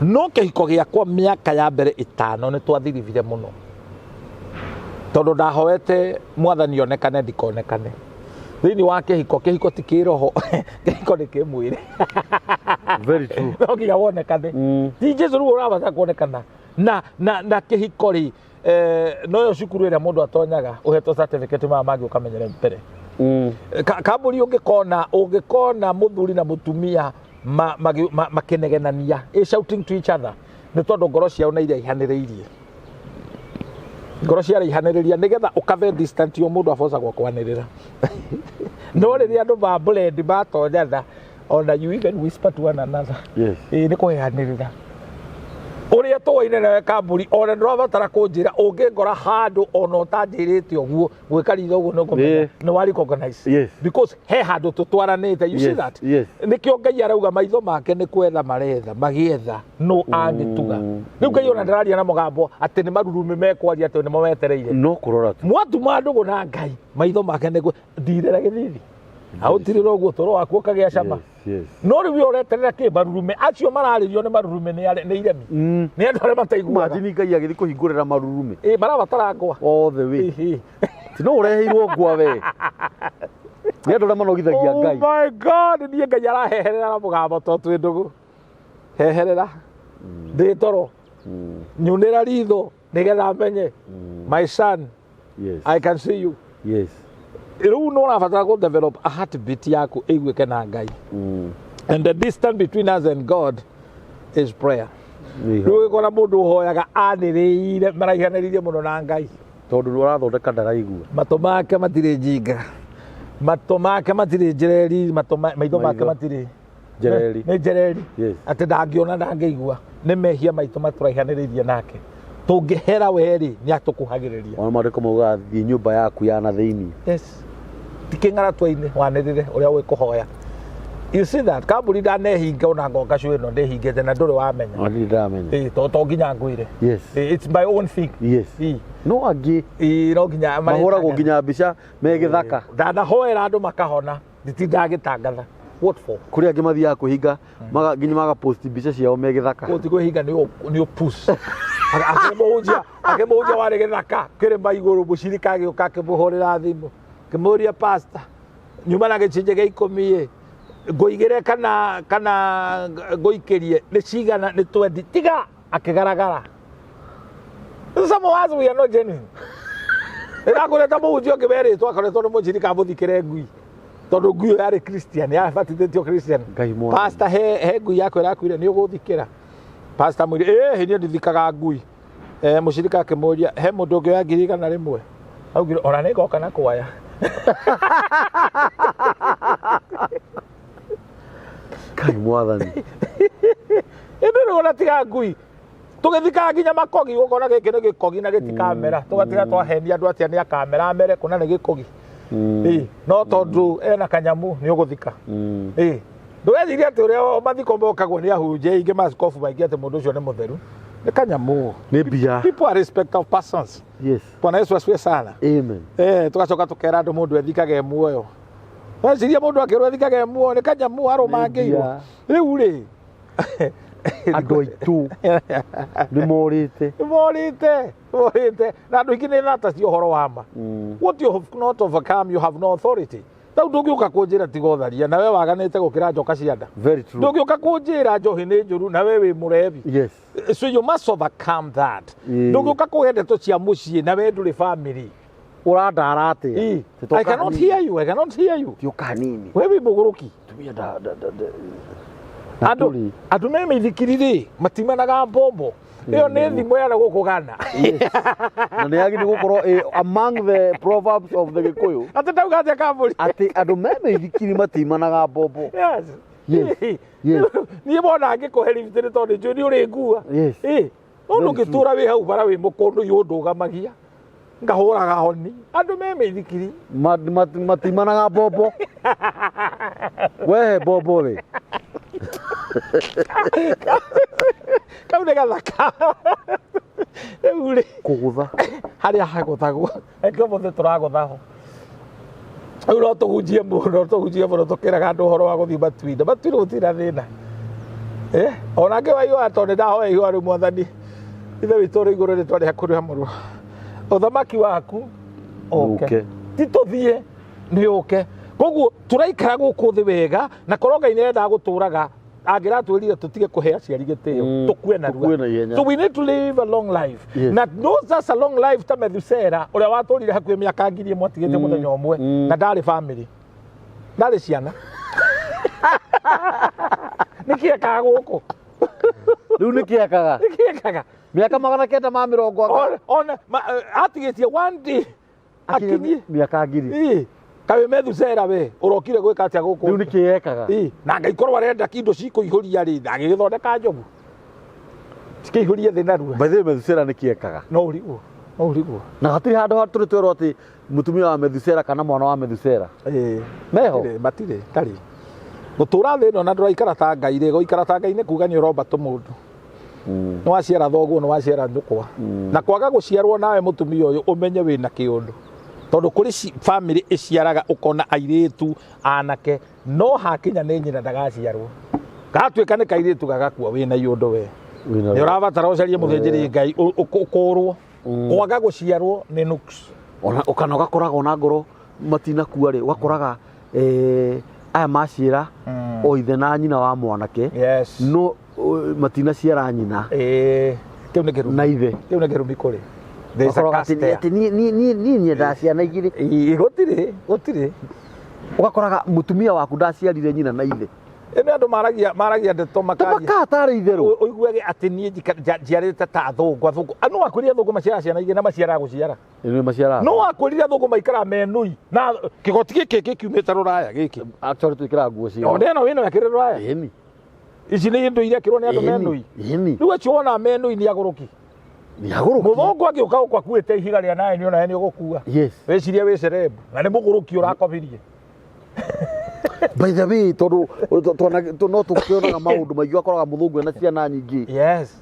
No kĩhiko gĩakwa mĩaka ya mbere ĩtano nĩ twathiribire mũno. Tondũ ndahoete mwathani onekane ndikonekane. Thĩinĩ wa kĩhiko, kĩhiko ti kĩroho, kĩhiko nĩ kĩmwĩrĩ. Very true. No nginya wonekane. Ti Jesu rĩu ũrabatara kuonekana. Na kĩhiko rĩ, noyo cukuru ĩrĩa mũndũ atonyaga ũhetwo certificate maya mangĩ ũkamenyere mbere. Kambũri ũngĩkona mũthuri na mũtumia makĩnegenania, shouting to each other, nĩ tondũ ngoro ciao nĩ iraihanĩrĩirie. Ngoro ciaraihanĩrĩria nĩgetha ũkave distance o mũndũ abocagwo kwanĩrĩra. No rĩrĩa andũ ma blend matonyana, ona you even whisper to one another. Yes. Ĩĩ nĩ kũheanĩrĩra. Ũrĩa tũwaine nawe kambũri, ona ndũrabatara kũnjĩra, ũngĩngora handũ ona ũtanjĩrĩte ũguo, gwĩka ritho ũguo nĩ ũkũmenya, nĩ wa recognize. Yes. Because he handũ tũtwaranĩte, you see Yes, that? yes. Nĩkĩo Ngai arauga maitho make nĩ kwetha maretha, magĩetha nũ angĩtuga. Rĩu Ngai ona ndararia na mũgambo atĩ nĩ marurumĩ mekwaria atĩ nĩmo metereire. No kũrora tu. Mwatuma ndũgũ na Ngai, maitho make nĩ ndirĩra gĩthithi. Aũtirĩra ũguo ũtũũro waku ũkagĩa cama. Yes, yes. No rĩu we ũreterera kĩ marurume acio mararĩrio nĩ marurume nĩ iremi. Nĩ andũ arĩa mataiguaga. Imagine Ngai agĩthiĩ kũhingũrĩra marurume. Ĩ marabatara ngwa. All the way. Ĩhĩ. Ti no ũreheirwo ngwa we. Nĩ andũ arĩa manogithagia Oh Ngai. my God, niĩ Ngai araheherera na mũgambo to twĩ ndũgũ. Heherera. Ndĩ toro. Nyunĩra ritho nĩgetha menye. My son, Yes. I can see you. Yes. Rĩu nĩ ũrabatara kũ develop a heartbeat yaku ĩiguĩke na Ngai. And the distance between us and God is prayer. Nĩ Rĩu ũgĩkora mũndũ ũhoyaga anĩrĩire maraihanĩrĩirie mũno na Ngai. Tondũ ũrathondeka ndaraigua. Matũ make matirĩ njinga. Matũ make matirĩ njereri, matũ maitho make Maitho. matirĩ Njereri. Nĩ njereri. Yes. Atĩ ndangĩona ndangĩigua. Nĩ mehia maitũ matũraihanĩrĩirie nake. Tũngĩhera we rĩ, nĩ atũkuhagĩrĩria. Ona maandĩko maugaga thiĩ nyũmba yaku ya na thĩinĩ. Yes. Ti kĩng'aratwa-inĩ wanĩrĩre ũrĩa ũĩ kũhoya. You see that? Kambuni ndanehinga ona ngoka cio ĩno ndĩhingĩte na ndũrĩ wamenya. Ona ndirĩ ndamenya. Ĩ, to nginya ngwĩre. Yes. Ĩ, it's my own thing. Yes. Ĩ, No angĩ ĩ, no nginya mahũragwo nginya mbica me gĩthaka. Ndanahoera andũ makahona, nditinda ngĩtangatha. What for? Kũrĩ angĩ mathiaga kwĩhinga nginya magapost mbica ciao me gĩthaka. Gũti kwĩhinga nĩ ũpus. Akĩmũhunjia warĩ gĩthaka kĩrĩma igũrũ, mũcirika agĩũka akĩmũhũrĩra thimũ akĩmũria pastor, nyuma na gĩcunjĩ gĩa ikũmi ĩ, ngũigĩre kana ngũikĩrie nĩ cigana? Nĩ 20. Tiga akĩgaragara. Some of us, we are not genuine. Ĩrakoretwo mũhunjia ũngĩ werĩtwo akoretwo nĩ mũcirika amũthikĩre ngui tondũ ngui ĩyo yarĩ Christian, yabatithĩtio Christian. Ngai mwathani. Pastor, he ngui yakwa ĩrakuire, nĩ ũgũthikĩra? Pastor mwĩre ĩĩ niĩ ndithikaga ngui. Mũcirika akĩmũria he mũndũ ũngĩ wa 100,000, augire ona nĩ ngoka na kwaya. Ngai mwathani. Ĩndĩ rĩu ona tiga ngui tũgĩthikaga nginya makogi, ũkona gĩkĩ nĩ gĩkogi na gĩtikamera, tũgatiga twahenia andũ atĩa nĩ akamera amere kũna nĩ gĩkogi. Ĩ, no tondũ ena kanyamu nĩ ũgũthika. Ĩ, ndũgecirie atĩ ũrĩa mathiko mokagwo nĩ ahunjia aingĩ, maskobu maingĩ, atĩ mũndũ ũcio nĩ mũtheru. Nĩ kanyamu. Nĩ mbia. People are respect of persons. Yes. Bwana Yesu asifiwe sana. Amen. Tugacoka tukera andũ mũndũ ethikage muoyo. Weciria mũndũ akĩrwo ethikage muoyo nĩ kanyamu arũmangĩirwo. Nĩ Rĩu rĩ, Andũ aitũ nĩ morĩte. Morĩte, morĩte na andũ aingĩ nĩ thata cia ũhoro wa ma. What you have not overcome, you have no authority. Rĩu ndũngĩũka kũnjĩra tiga ũtharia na we waganĩte gũkĩra njoka cia nda. Very true. Ndũngĩũka kũnjĩra njohi nĩ njũru na we wĩ mũrebi. Yes. So you must overcome that. Ĩĩ. Ndũngĩũka kũhe ndeto cia mũciĩ na we ndũrĩ family. Ũrandara atĩa? Ĩĩ. I cannot hear you, I cannot hear you. Ti ũka hanini. We wĩ mũgũrũki. Tumia nda nda nda. Na Andũ tũrĩ. andũ me mĩithikiri rĩ matimanaga mbombo ĩyo nĩ thimũ ya na gũkũ Ghana. Yes. Na nĩ yagĩrĩirwo gũkorwo among the proverbs of the Gĩkũyũ atĩ ndauga atĩa kambũri? Atĩ andũ me mĩithikiri matimanaga mbombo. Yes. Yes. Yes. Niĩ wona ngĩkũhe lift nĩ tondũ njũĩ nĩ ũrĩ ngua. Yes. Ĩ, no Very ndũngĩtũra wĩ hau bara wĩ mũkũndũ yũndũgamagia ngahũraga honi andũ me mĩithikiri. Matimanaga mbombo. Wehe mbombo we. Kau nĩ gathaka rĩu rĩ. Kũgũtha. Harĩa hagũthagwo reke ũmũthĩ tũragũtha ho. Rĩu no tũhunjie mũno, tũhunjie mũno, tũkĩraga andũ ũhoro wa gũthiĩ matu-inĩ. Matu-inĩ gũtirĩ na thĩna. Ona ngĩwa ihũa tondũ nĩ ndahoya ihũa rĩu, Mwathani ithe witũ ũrĩ igũrũ, rĩtwa rĩaku rĩamũrwo. Ũthamaki waku ũke. Ũke. Ti tũthiĩ, nĩ ũke. Koguo tũraikara gũkũ thĩ wega, na korwo Ngai nĩendaga gũtũraga, angĩratwĩrire tũtige kũhe aciari gĩtĩo, tũkue narua. Tũkue na ihenya. So we need to live a long life. Yes. Na no just a long life ta Methusela ũrĩa watũrire hakuhĩ mĩaka 1000 atigĩte mũthenya ũmwe, na ndarĩ family, ndarĩ ciana. Nĩkĩ ekaga gũkũ? Rĩu nĩkĩ ekaga? Nĩkĩ ekaga? Mĩaka 990 Ona atigĩtie one day akinyie mĩaka 1000. Ĩ, kaĩ Methusela we ũrokire gwĩka atĩa gũkũ? Rĩu nĩkĩ ekaga? Ĩ, na Ngai korwo arenda indo cikũihũria rĩ, agĩgĩthondeka njogu cikĩihũrie thĩ narua. By the way, Methusela nĩkĩ ekaga? No ũrigwo, no ũrigwo. Na hatirĩ handũ tũrĩ twerwo atĩ mũtumia wa Methusela kana mwana wa Methusela Ĩ, meho. matirĩ, matirĩ, ndarĩ. Gũtũra thĩ ĩno na ndũraikara ta Ngai rĩ, gũikara ta Ngai nĩ kuga nĩ ũromba tũmũndũ. Nĩ waciara thoguo, nĩ waciara nyũkwa. Na kwaga gũciarwo nawe mũtumia ũyũ, ũmenye wĩna kĩũndũ. Tondũ kũrĩ family ĩciaraga ũkona airĩtu anake, no hakinya nĩ nyina ndagaciarwo. Gatuĩka nĩ kairĩtu gagakua, wĩna iũndũ we. Nĩ ũrabatara ũcarie mũthĩnjĩri Ngai ũkũrwo. Kwaga gũciarwo nĩ nuks. Ona kana ũgakoraga ona ngoro matinakua rĩ, ũgakoraga aya maciĩra o ithe na nyina wa mwanake, Yes. no matinaciara nyina Ĩĩ, kĩu nĩ kĩrumi. na ithe. Kĩu nĩ kĩrumi kũrĩ. There is a Ũgakoraga curse atĩ there. atĩ niĩ nyendaga ciana igĩrĩ. Ĩĩ, gũtirĩ, gũtirĩ. Ũgakoraga mũtumia waku ndaciarire nyina na ithe. Ĩno andũ maragia ndeto makaria. Tamakaa tarĩ itherũ. Ũiguage atĩ niĩ njiarĩte ta athũngũ, athũngũ. No wakwĩrire athũngũ maciaraga ciana igĩrĩ na maciaraga gũciara. Nĩ maciaraga. No wakwĩrire athũngũ maikaraga menui na kĩgoti gĩkĩ gĩkiumĩte rũraya gĩkĩ. Actually twĩkĩraga nguo cia. Ona ĩno wĩna ĩkĩrĩ rũraya. Ĩni. Ici nĩ indo iria kĩrwo nĩ andũ menui. Ĩni. Rĩu acio wona menui nĩ agũrũki. Nĩ agũrũki. Mũthũngũ agĩũka gũkũ akuĩte ihiga rĩa naĩ nĩ onawe nĩ ũgũkua. Yes. Wĩcirie wĩ celeb na nĩ mũgũrũki ũrakobirie. By the way, tondũ no tũkĩonaga maũndũ maingĩ, ũgakoraga mũthũngũ ena ciana nyingĩ Yes.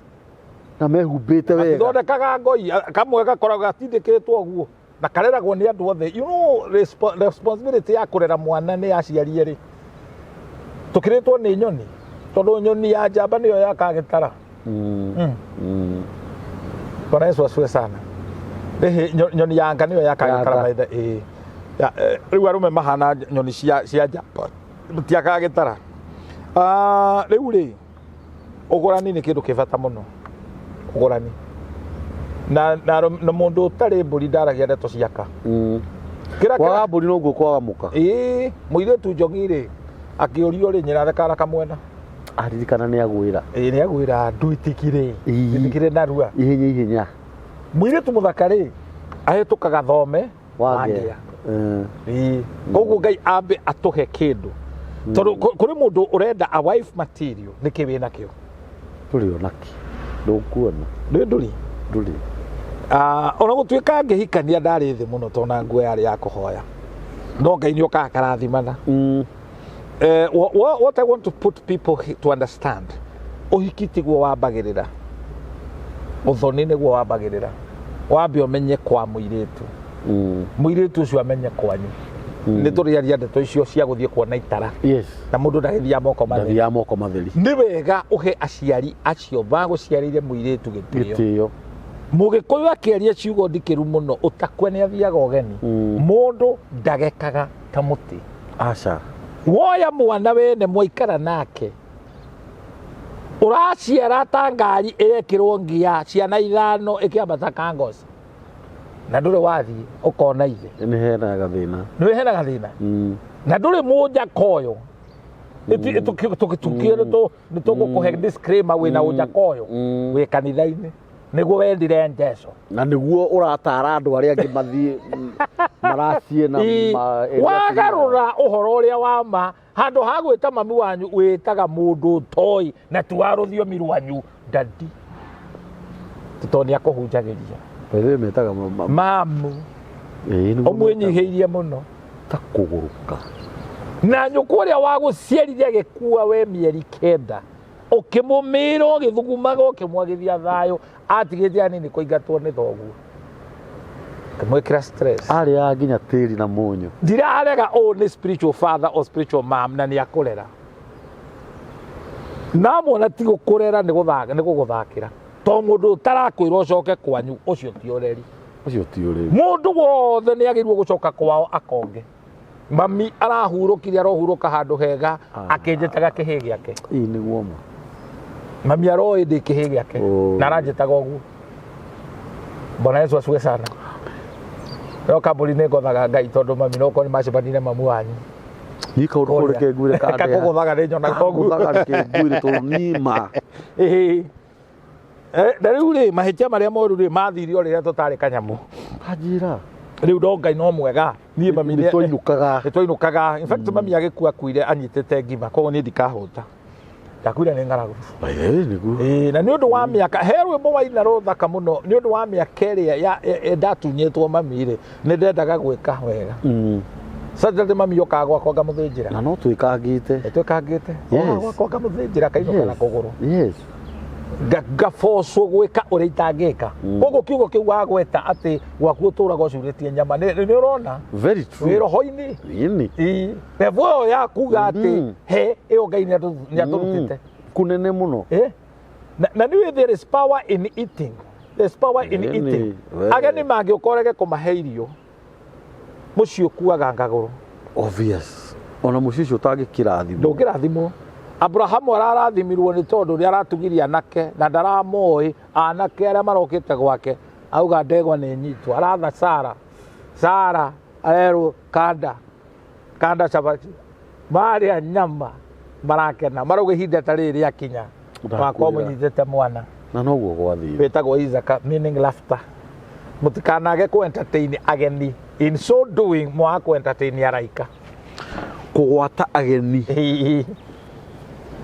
na mehumbĩte wega. Mathondekaga ngoi kamwe gakoragwo gatindĩkĩtwo ũguo na kareragwo nĩ andũ othe. You know, responsibility ya kũrera mwana nĩ aciari erĩ. Tũkĩrĩtwo nĩ nyoni tondũ nyoni ya njamba nĩyo yakaga gĩtara. Bwana Yesu asifiwe sana. Rĩhĩ nyoni ya nga nĩyo yakaga gĩtara Ya nga. maithe. Ĩĩ. Rĩu arũme mahana nyoni cia njamba matiakaga gĩtara. Rĩu rĩ, ũgũrani nĩ kĩndũ kĩ bata mũno. Ũgũrani na mũndũ ũtarĩ mbũri ndaragia ndeto ciaka. Kĩra Kwaga mbũri noguo kwaga mũka. Ĩĩ, mũirĩtu njogi rĩ, akĩũrio rĩ, nyina thekara kamwena. Aririkana nĩ agwĩra. Ĩĩ, nĩ agwĩra nduitikire. Ĩĩ. Nduitikire narua. Ihenya ihenya. Mũirĩtu mũthaka rĩ, ahĩtũkaga thome Wangĩa. Ĩĩ. Koguo Ngai ambe atũhe kĩndũ. Tondũ kũrĩ mũndũ ũrenda a wife material, nĩkĩ wĩ nakĩo? Ndũrĩ onakĩ. Ndũkuona. Ndũrĩ ndũrĩ. Ndũrĩ. Ona gũtuĩka ngĩhikania ndarĩ thĩ mũno tondũ na nguo yarĩ ya kũhoya. No Ngai nĩ okaga akarathimana. What I want to put people to understand, ũhiki tiguo wambagĩrĩra, ũthoni nĩguo wambagĩrĩra. Wambe ũmenye kwa mũirĩtu, mũirĩtu ũcio amenye kwanyu. Nĩ tũrĩaria ndeto icio cia gũthiĩ kuona itara. Yes. Na mũndũ ndagĩthiaga moko matheri. Ndathiaga moko matheri. Nĩ wega ũhe aciari acio magũciarĩire mũirĩtu gĩtĩo. Gĩtĩo. Mũgĩkũyũ akĩaria ciugo ndikĩru mũno, ũtakwe nĩ athiaga ũgeni. Mũndũ ndagekaga ta mũtĩ. Aca. Woya mwana wene mwaikara nake, ũraciara ta ngari ĩrekĩrwo ngia ciana 5 ĩkĩambata kangoci, na ndũrĩ wathiĩ ũkona ithe. Nĩ hena gathĩna. Nĩ hena gathĩna. Na ndũrĩ mũnjaka ũyũ. Nĩ tũgũkũhe disclaimer wĩna ũnjaka ũyũ. Wĩ kanitha-inĩ nĩguo wendire Jesũ. Na nĩguo ũratara andũ arĩa angĩ mathiĩ maracie na Wagarũra ũhoro ũrĩa wa ma, handũ ha gwĩta mami wanyu wĩtaga mũndũ ũtoĩ na ti wa rũthiomi rwanyu dadi, tondũ nĩ akũhunjagĩria. By the way, metaga mamu. Ĩĩ, nĩguo Ũmwĩnyihĩirie mũno. Ta kũgũrũka. Na nyũkwa ũrĩa wagũciarire agĩkua we mĩeri 9, ũkĩmũmĩra ũgĩthugumaga ũkĩmwagithia thayũ, atigĩte anini kũingatwo nĩ thoguo, ũkĩmwĩkĩra stress. Arĩaga nginya tĩri na mũnyũ. Ndirarega ũũ nĩ spiritual father or spiritual mom na nĩ akũrera. Na mwana ti gũkũrera, nĩ gũgũthakĩra. To mũndũ ũtarakwĩra ũcoke kwanyu, ũcio ti ũreri. Ũcio ti ũrĩmi. Mũndũ wothe nĩ agĩrĩirwo gũcoka kwao akonge. Mami arahurũkire, arohurũka handũ hega. Ah. Akĩnjĩtaga kĩhĩ gĩake. Ĩĩ nĩguo ma. Mami aroĩ ndĩ kĩhĩ gĩake. Oh. Na aranjĩtaga ũguo. Bwana Yesu asifiwe sana. No kambũri nĩ ngothaga Ngai tondũ mami no korwo nĩ macemanirie na mamu wanyu. Niĩ kaũndũ kau reke nguire kandeha. Kakũgũthaga nĩ nyonaga ũguo. Kangũthaga reke nguire tondũ niĩ ma. Ĩĩ. Na rĩu rĩ, mahĩtia marĩa moru rĩ, mathire o rĩrĩa tũtarĩ kanyamũ. Kanjĩra. Rĩu no Ngai no mwega. Niĩ mami Nĩ twainũkaga. Nĩ twainũkaga. In fact mami agĩkua akuire anyitĩte ngima, koguo niĩ ndikahũta. Ndakuire nĩ ng'aragu. Ĩĩ nĩguo. Ĩĩ, na nĩ ũndũ wa mĩaka, he rwĩmbo waina rũthaka mũno, nĩ ũndũ wa mĩaka ĩrĩa ndatunyĩtwo mami rĩ, nĩ ndendaga gwĩka wega. Saturday mami okaga gwakwa ngamũthĩnjĩra. Na no twĩkangĩte. Nĩ twĩkangĩte. Yes. Okaga gwakwa ngamũthĩnjĩra akainũka na kũgũrũ. Yes. Ngabocwo gwĩka ũrĩa itangĩka. Koguo kiugo kĩu wagweta atĩ gwaku ũtũraga ũcurĩtie nyama, nĩ ũrona? Very Wĩ true. roho-inĩ. Ĩni. Ĩĩ. Level ĩyo ya kuga atĩ he ĩyo Ngai nĩ atũrutĩte. Kũnene mũno. Eh? Na nĩ there is power in eating. There is power in Ĩni, eating. we. Ageni mangĩũka ũrege kũmahe irio, mũciĩ ũkuaga ngagũrũ. Obvious. Ona mũciĩ ũcio ũtangĩkĩrathimwo. Ndũngĩrathimwo. Abrahamu ararathimirwo nĩ tondũ nĩ aratugirie anake na ndaramoĩ anake arĩa marokĩte gwake, auga ndegwa nĩ nyitwo, aratha Sara. Sara arerwo kanda kanda cabaci, marĩa nyama marakena, marauga ihinda ta rĩrĩ rĩakinya wakwa Ndakwĩra. mũnyitĩte mwana Na noguo gwathire. wĩtagwo Isaka, meaning laughter. Mũtikanage kũ entertain ageni, in so doing mwaga kũ entertain araika. Kũgwata ageni.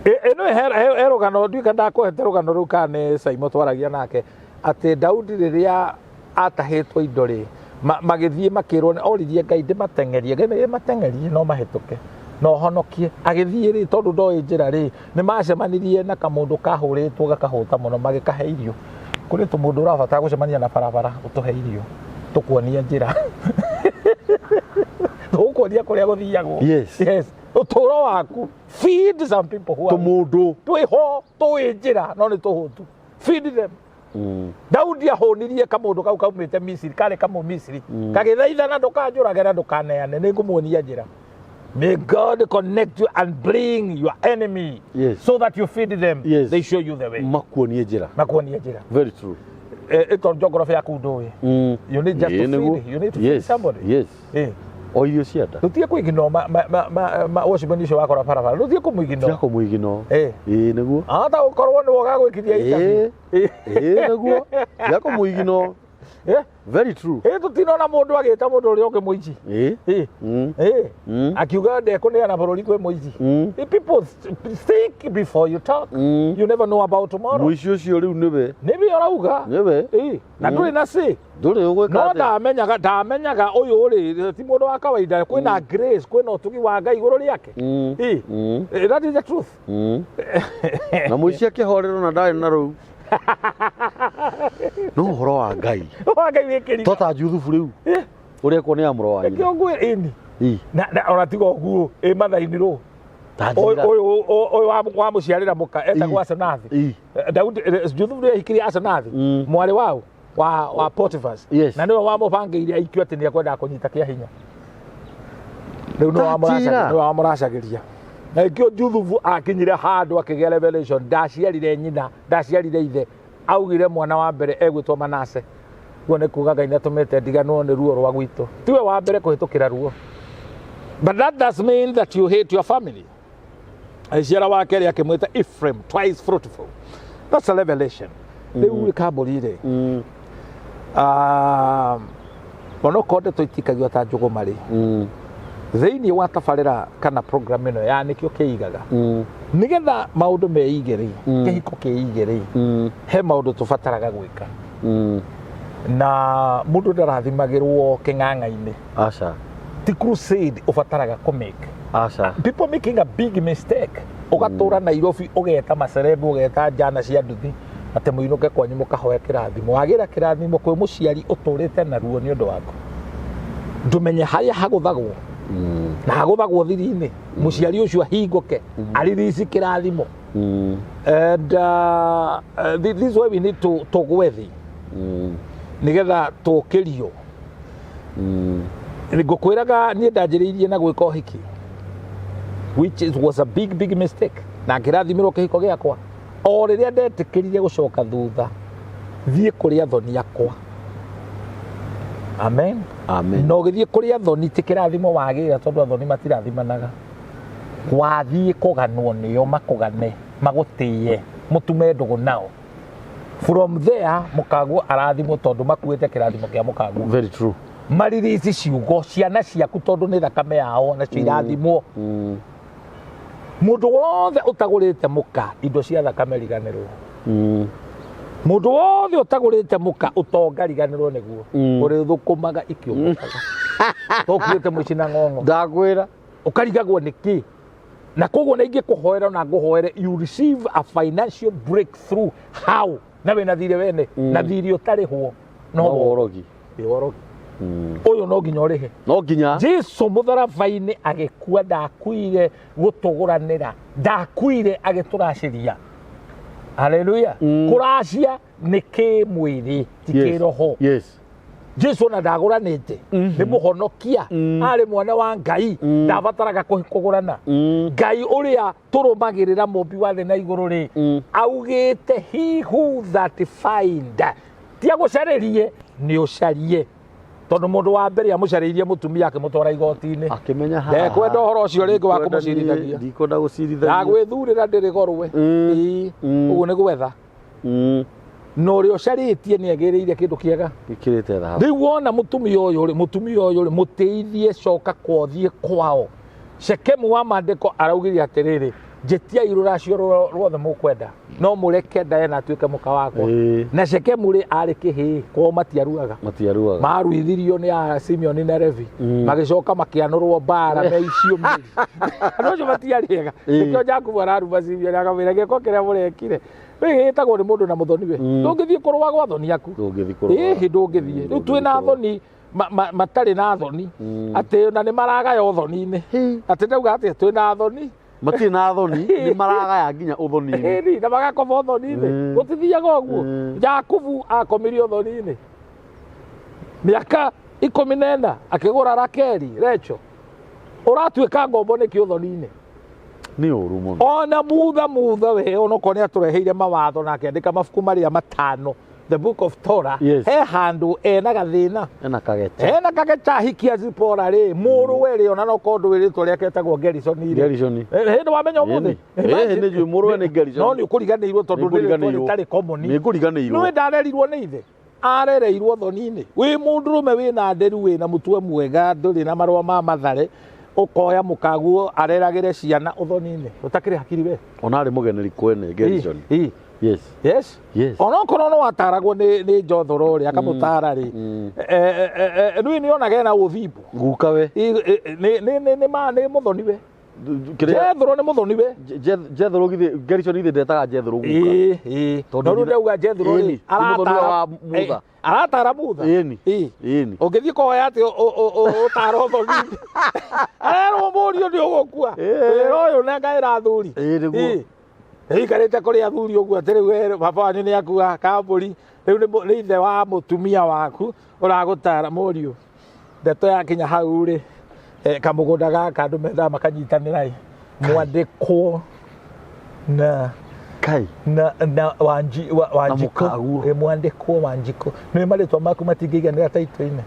Ĩno he rũgano nduĩka ndakũhete rũgano rũu kana nĩ Saimo twaragia nake atĩ Daudi rĩrĩa atahĩtwo indo rĩ, magĩthiĩ makĩrwo, oririe Ngai ndĩmateng'erie, Ngai nĩ mateng'erie no mahĩtũke no honokie. Agĩthiĩ rĩ, tondũ ndoĩ njĩra rĩ, nĩ macemanirie na kamũndũ kahũrĩtwo gakahũta mũno, magĩkahe irio. Kũrĩ tũmũndũ ũrabatara gũcemania na barabara ũtũhe irio, tũkuonie njĩra, tũgũkuonia kũrĩa gũthiagwo. Yes. Yes. Ũtũũro waku, feed some people who are Tũmũndũ. twĩho tũĩ njĩra no nĩ tũhũtu, feed them. Daudi ahũnirie kamũndũ kau kaumĩte Misiri, karĩ kamũ Misiri, kagĩthaithana ndũkanjũrage na ndũkaneane, nĩ ngũmuonia njĩra. May God connect you and bring your enemy. Yes. So that you feed them. Yes. They show you the way. Makuonie njĩra. Makuonie njĩra. Very true. Ĩtondũ geography yaku ndũĩ. You need just Ĩĩ to nĩguo. feed. You need to feed Yes. somebody. Yes. Eh. O irio cia nda. Tũtige kũignore watchman ũcio wakora barabara. Tũtige kũmũignore. Tia kũmũignore. Eh. Ĩĩ nĩguo. Ata gũkorwo nĩwe ũgagwĩkithia interview. Ĩĩ. Ĩĩ nĩguo. Tia kũmũignore. Eh. Very true. Ĩ tũtinona mũndũ agĩta mũndũ ũrĩa ũngĩ mũici. Ĩĩ. Ĩ. Ĩ. Akiuga ndekũneana bũrũri kwĩ mũici. People think before you talk. You never know about tomorrow. Mũici ũcio rĩu nĩwe. Nĩwe ũrauga. Nĩwe. Ĩ. Na ndũrĩ na say. Ndũrĩ ũgwĩka No atĩa? ndamenyaga ũyũ rĩ ti mũndũ wa kawaida, kwĩna grace, kwĩna ũtugi wa Ngai igũrũ rĩake. Ĩ. That is the truth. Na mũici akĩhorerwo na ndarĩ na rũu. No ũhoro wa Ngai. Wa Ngai wĩkĩrire. Tota Juthubu rĩu. Ũrĩa kuo nĩ amũro wa nyina. Nĩkĩo ngwĩra ĩni. Ĩ. Na ona tiga ũguo ĩ mathaini rũ. Ta njĩra. Ũyũ wamũciarĩra mũka etagwo Ĩ. Asenathi. Ĩ. Daudi, Juthubu nĩ ahikirie Asenathi, mwarĩ wao wa Potiphar. Yes. Na nĩwe wamũbangĩire aikio atĩ nĩ ekwendaga kũnyita kĩa hinya. Rĩu nĩwe Ta njĩra. nĩwe wamũracagĩria. Na ikio Juthubu akinyire handũ akĩgĩa revelation, ndaciarire nyina, ndaciarire ithe, augire mwana wa mbere egwĩtwo Manase. Guo nĩ kuga Ngai nĩatũmĩte ndiganwo nĩ ruo rwa gwitũ. Tiwe wa mbere kũhĩtũkĩra ruo. But that does mean that you hate your family. Agĩciara wa kerĩ akĩmwĩta Ephraim, twice fruitful. That's a revelation. Rĩu kambũri rĩ, onokorwo ndeto itikagio ta njũgũma rĩ, thĩinĩ wa tabarĩra kana program ĩno ya nĩkĩo kĩigaga, nĩgetha maũndũ meige rĩ, kĩhiko kĩige rĩ, he maũndũ tũbataraga gwĩka. Na mũndũ ndarathimagĩrwo kĩng'ang'a-inĩ. Aca. Ti crusade ũbataraga kũ make. Aca. People making a big mistake. Ũgatũra Nairobi ũgeta macerebu, ũgeta njana cia nduthi atĩ mũinũke kwanyu mũkahoe kĩrathimo. Wagĩra kĩrathimo kwĩ mũciari ũtũrĩte na ruo nĩ ũndũ waku. Ndũmenye harĩa hagũthagwo. Na hagũthagwo thiri-inĩ. Mũciari ũcio ahingũke, aririci kĩrathimo. And this is why we need to tũgwe thĩ. Nĩgetha tũkĩrio. Ngũkwĩraga niĩ ndanjĩrĩirie na gwĩka ũhiki, which was a big big mistake, na ngĩrathimĩrwo kĩhiko gĩakwa o rĩrĩa ndetĩkĩrire gũcoka thutha thiĩ kũrĩ athoni akwa. Amen. Amen. Na ũgĩthiĩ kũrĩ athoni ti kĩrathimo wagĩra, tondũ athoni matirathimanaga. Wathiĩ kũganwo nĩo, makũgane, magũtĩye, mũtume ndũgũ nao. From there mũkaguo arathimwo, tondũ makuĩte kĩrathimo kĩa mũkaguo. Very true. Maririsi ciugo ciana ciaku, tondũ nĩ thakame yao, nacio irathimwo. Mũndũ wothe ũtagũrĩte mũka indo cia thakame, riganĩrwo. Mũndũ wothe ũtagũrĩte mũka ũtonga, riganĩrwo nĩguo. Ũrĩthũkũmaga ikĩũmũkaga tũkuĩte mũici na ng'ong'o. Ndakwĩra. Ũkarigagwo nĩkĩ, na koguo na ingĩkũhoera na ngũhoere, you receive a financial breakthrough. How? Na wĩna thirĩ wene na thirĩ ũtarĩhwo no no worogi. Worogi ũyũ no nginya ũrĩhe. No nginya. Jesu mũtharaba-inĩ agĩkua, ndakuire gũtũgũranĩra, ndakuire agĩtũracĩria. Haleluya. Kũracia nĩ kĩmwĩrĩ, ti kĩroho. Jesu ona ndagũranĩte, nĩ mũhonokia. Arĩ mwana wa Ngai, ndabataraga kũgũrana. Ngai ũrĩa tũrũmagĩrĩra, mũmbi wa thĩ na igũrũ rĩ, augĩte, "He who that find," ti agũcarĩrie, nĩ ũcarie, tondũ mũndũ wa mbere amũcarĩirie mũtumia, akĩmũtwara igoti-inĩ. Akĩmenya haha. Ndekwenda ũhoro ũcio rĩngĩ wa Ndikwenda. kũmũcirithania. Ndikwenda gũcirithania. Ndagwĩthurĩra, ndĩrĩ gorwe. Ĩĩ, ũguo nĩ gwetha. Na ũrĩa ũcarĩtie nĩ agĩrĩire kĩndũ kĩega. Gĩkĩrĩte thahabu. Rĩu wona mũtumia ũyũ rĩ, mũtumia ũyũ rĩ, mũteithie, coka kwothiĩ kwao. Shekemu wa maandĩko araugire atĩrĩrĩ, njĩtiai rũracio ruothe mũkwenda, no mũreke Diana atuĩke mũka wakwa. Na Shekemu rĩ, arĩ kĩhĩĩ, kwao matiaruaga. Matiaruaga. Maruithirio nĩ a Simeoni na Levi. Magĩcoka makĩanũrwo mbara me icio mĩri. Andũ acio matiarĩega. Nĩkĩo Jakubu araruma Simeoni, akamwĩra gĩko kĩrĩa mũrekire rĩ gĩtagwo nĩ mũndũ na mũthoni we. Ndũngĩthiĩ kũrũa gwa thoni aku. Ndũngĩthiĩ kũrũa. Ĩhĩ, ndũngĩthiĩ. Rĩu twĩna Ndũngĩthiĩ kũrũa. thoni matarĩ na thoni, atĩ na nĩ maragaya ũthoni-inĩ. Atĩ ndauga atĩ twĩna thoni. Matirĩ na thoni, nĩ maragaya nginya ũthoni-inĩ. Ĩni, na magakoma ũthoni-inĩ. Gũtithiaga ũguo. Jakubu akomire ũthoni-inĩ mĩaka 14 akĩgũra Rakeli. Recho, ũratuĩka ngombo nĩkĩ ũthoni-inĩ? Nĩ ũru mũno. Ona mutha we, onokorwo nĩ atũreheire mawatho na akĩandĩka mabuku marĩa matano, the book of Torah, he handũ ena gathĩna. Ena kagecha. Ena kagecha. Ahikia Zipora rĩ, mũrũwe rĩ, ona no korwo ndũĩ rĩtwa rĩake, etagwo Gerisoni rĩ. Gerishoni. Hĩndĩ wamenya ũmũthĩ. Ĩni. Ĩĩ, nĩ njũĩ mũrũwe nĩ Gerishoni. No nĩ ũkũriganĩirwo tondũ nĩ rĩtwa Nĩngũriganĩirwo. rĩtarĩ common. Nĩ ngũriganĩirwo. Nĩwe ndarerirwo nĩ ithe, arereirwo thoni-inĩ. Wĩ mũndũrũme wĩna nderu, wĩna mũtwe mwega, ndũrĩ na marũa ma mathare, ũkoya mũkaguo areragĩre ciana ũthoni-inĩ, ũtakĩrĩ hakiri we. Ona arĩ mũgeneri kwene Gerishoni. Ĩ, ĩ. Yes. Onokorwo no ataragwo nĩ Jothoro rĩ, akamũtara rĩ, rĩu nĩ onaga ena ũthimbo. Guka we. Nĩ mũthoni we. Kĩrĩa Jethro nĩ mũthoni we. Jethro githĩ Gerishoni githĩ ndetaga Jethro guka? Ĩĩ, ĩĩ. Tondũ No rĩu ndauga Jethro rĩ, Ĩni, ti mũthoni wa Mutha. Aratara Mutha. Ĩni. Ĩĩ. Ĩni. Ũngĩthiĩ kũhoya atĩ ũtara ũthoni-inĩ, arerwo mũriũ nĩ ũgũkua. Wĩra ũyũ nengaĩra athuri. Ĩĩ, nĩguo. Ĩĩ. Ĩikarĩte kũrĩ athuri ũguo atĩ rĩu we baba wanyu nĩ akua kambũri, rĩu nĩ ithe wa mũtumia waku ũragũtara, mũriũ, ndeto yakinya hau rĩ, kamũgũnda gaka andũ mendaga makanyitanĩra ĩ, mwandĩkwo na Kai. na Wanjikũ. Mũkaguo. Mwandĩkwo Wanjikũ, nĩ marĩtwa maku matingĩiganĩra taitũ-inĩ,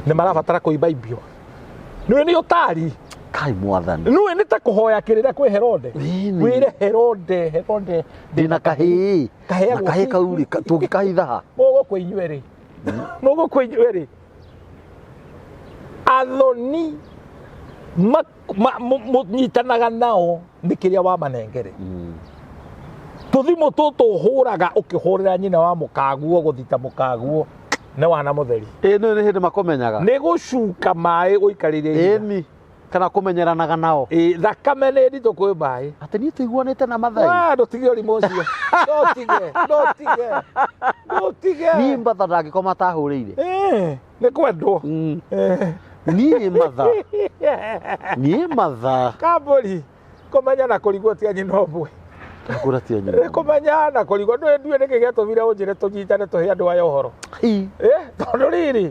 nĩ marabatara kũimbaimbio, nĩ nĩ ũtari. Kai, mwathani. Nĩwe nĩ ta kũhoya kĩrĩra kwĩ Herode. Ĩni. Wĩre Herode, Herode, Ndĩna kahĩĩ. Kaheagwo Na kahĩĩ kĩ? kau rĩ, tũngĩkahitha ha? Mũgũkũ inyuĩ rĩ, mũgũkũ inyuĩ rĩ, athoni mũnyitanaga nao nĩ kĩrĩa wamanengere. Tũthimũ tũtũ ũhũraga ũkĩhũrĩra nyina wa mũkaguo gũthita mũkaguo nĩ wana mũtheri. Ĩĩ, nĩ hĩndĩ makomenyaga. Nĩ gũcuka maĩ ũikarĩire ihiga. Ĩni. Kana kũmenyeranaga nao. Ĩ, thakame nĩ nditũ kwĩ maĩ. Atĩ niĩ tũiguanĩte na Mathai. Wa, ndũtige ũrimũ ũcio, ndũtige, ndũtige, ndũtige. Niĩ mbatha ndangĩkoma atahũrĩire. Ĩ, nĩ kwendwo. Niĩ matha. Niĩ matha. Kambũri kũmenya na kũrigwo ti a nyina ũmwe. Ndakũra ti Nĩ nyina. kũmenya na kũrigwo ndũĩ ndiũĩ nĩkĩ gĩatũmire ũnjĩre tũnyitane tũhe andũ aya ũhoro. Hi. Eh, tondũ rĩrĩ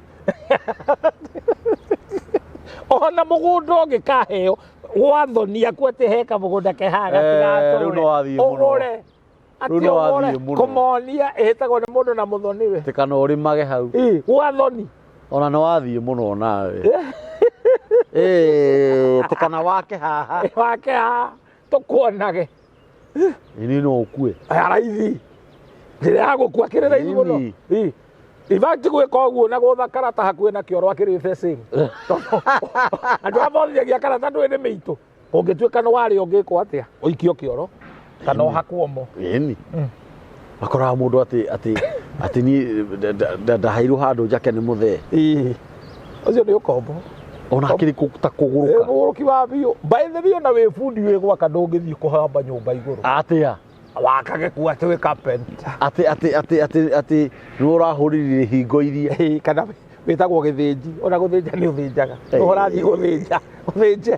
ona mũgũnda ũngĩkaheo gwathoni aku atĩ he kamũgũnda ke haha Eh, rĩu no wathiĩ mũno. ũgũre Rĩu atĩ no ũgũre wathiĩ mũno. kũmonia ĩhĩtagwo nĩ mũndũ na mũthoniwe. Atĩ kana ũrĩmage hau. Ĩ, gwathoni. Ona nĩ wathiĩ mũno nawe. Eh, atĩ kana wake haha. Wake haha tũkuonage. Ini no ũkue. Aya raithi njĩra ya gũkua kĩrĩ raithi mũno. Ĩni. Ĩ. In fact gwĩka ũguo na gũtha karata hakuhĩ na kĩoro akĩrĩ the same. Tondũ andũ arĩa mothiagia karata ndũĩ nĩ mĩitũ. Ũngĩtuĩka nĩ warĩa ũngĩkwo atĩa? Ũikio kĩoro kana ũhakwo mo. Ĩni. Akoraga mũndũ atĩ atĩ atĩ niĩ ndaheirwo handũ njake nĩ mũthee. Ĩ. Ũcio nĩ ũkombo. Ona akĩrĩ ta kũgũrũka. Ũgũrũki wa biũ. By the way ona wĩ bundi wĩ gwaka ndũngĩthiĩ kũhamba nyũmba igũrũ. Atĩa? Wakage kuo atĩ wĩ carpenter. Atĩ atĩ atĩ atĩ atĩ nĩ ũrahũrire hingo iria. Ĩ, kana wĩtagwo gĩthĩnji. Ona gũthĩnja nĩ ũthĩnjaga. Ĩ. Ũrathiĩ gũthĩnja. Ũthĩnje.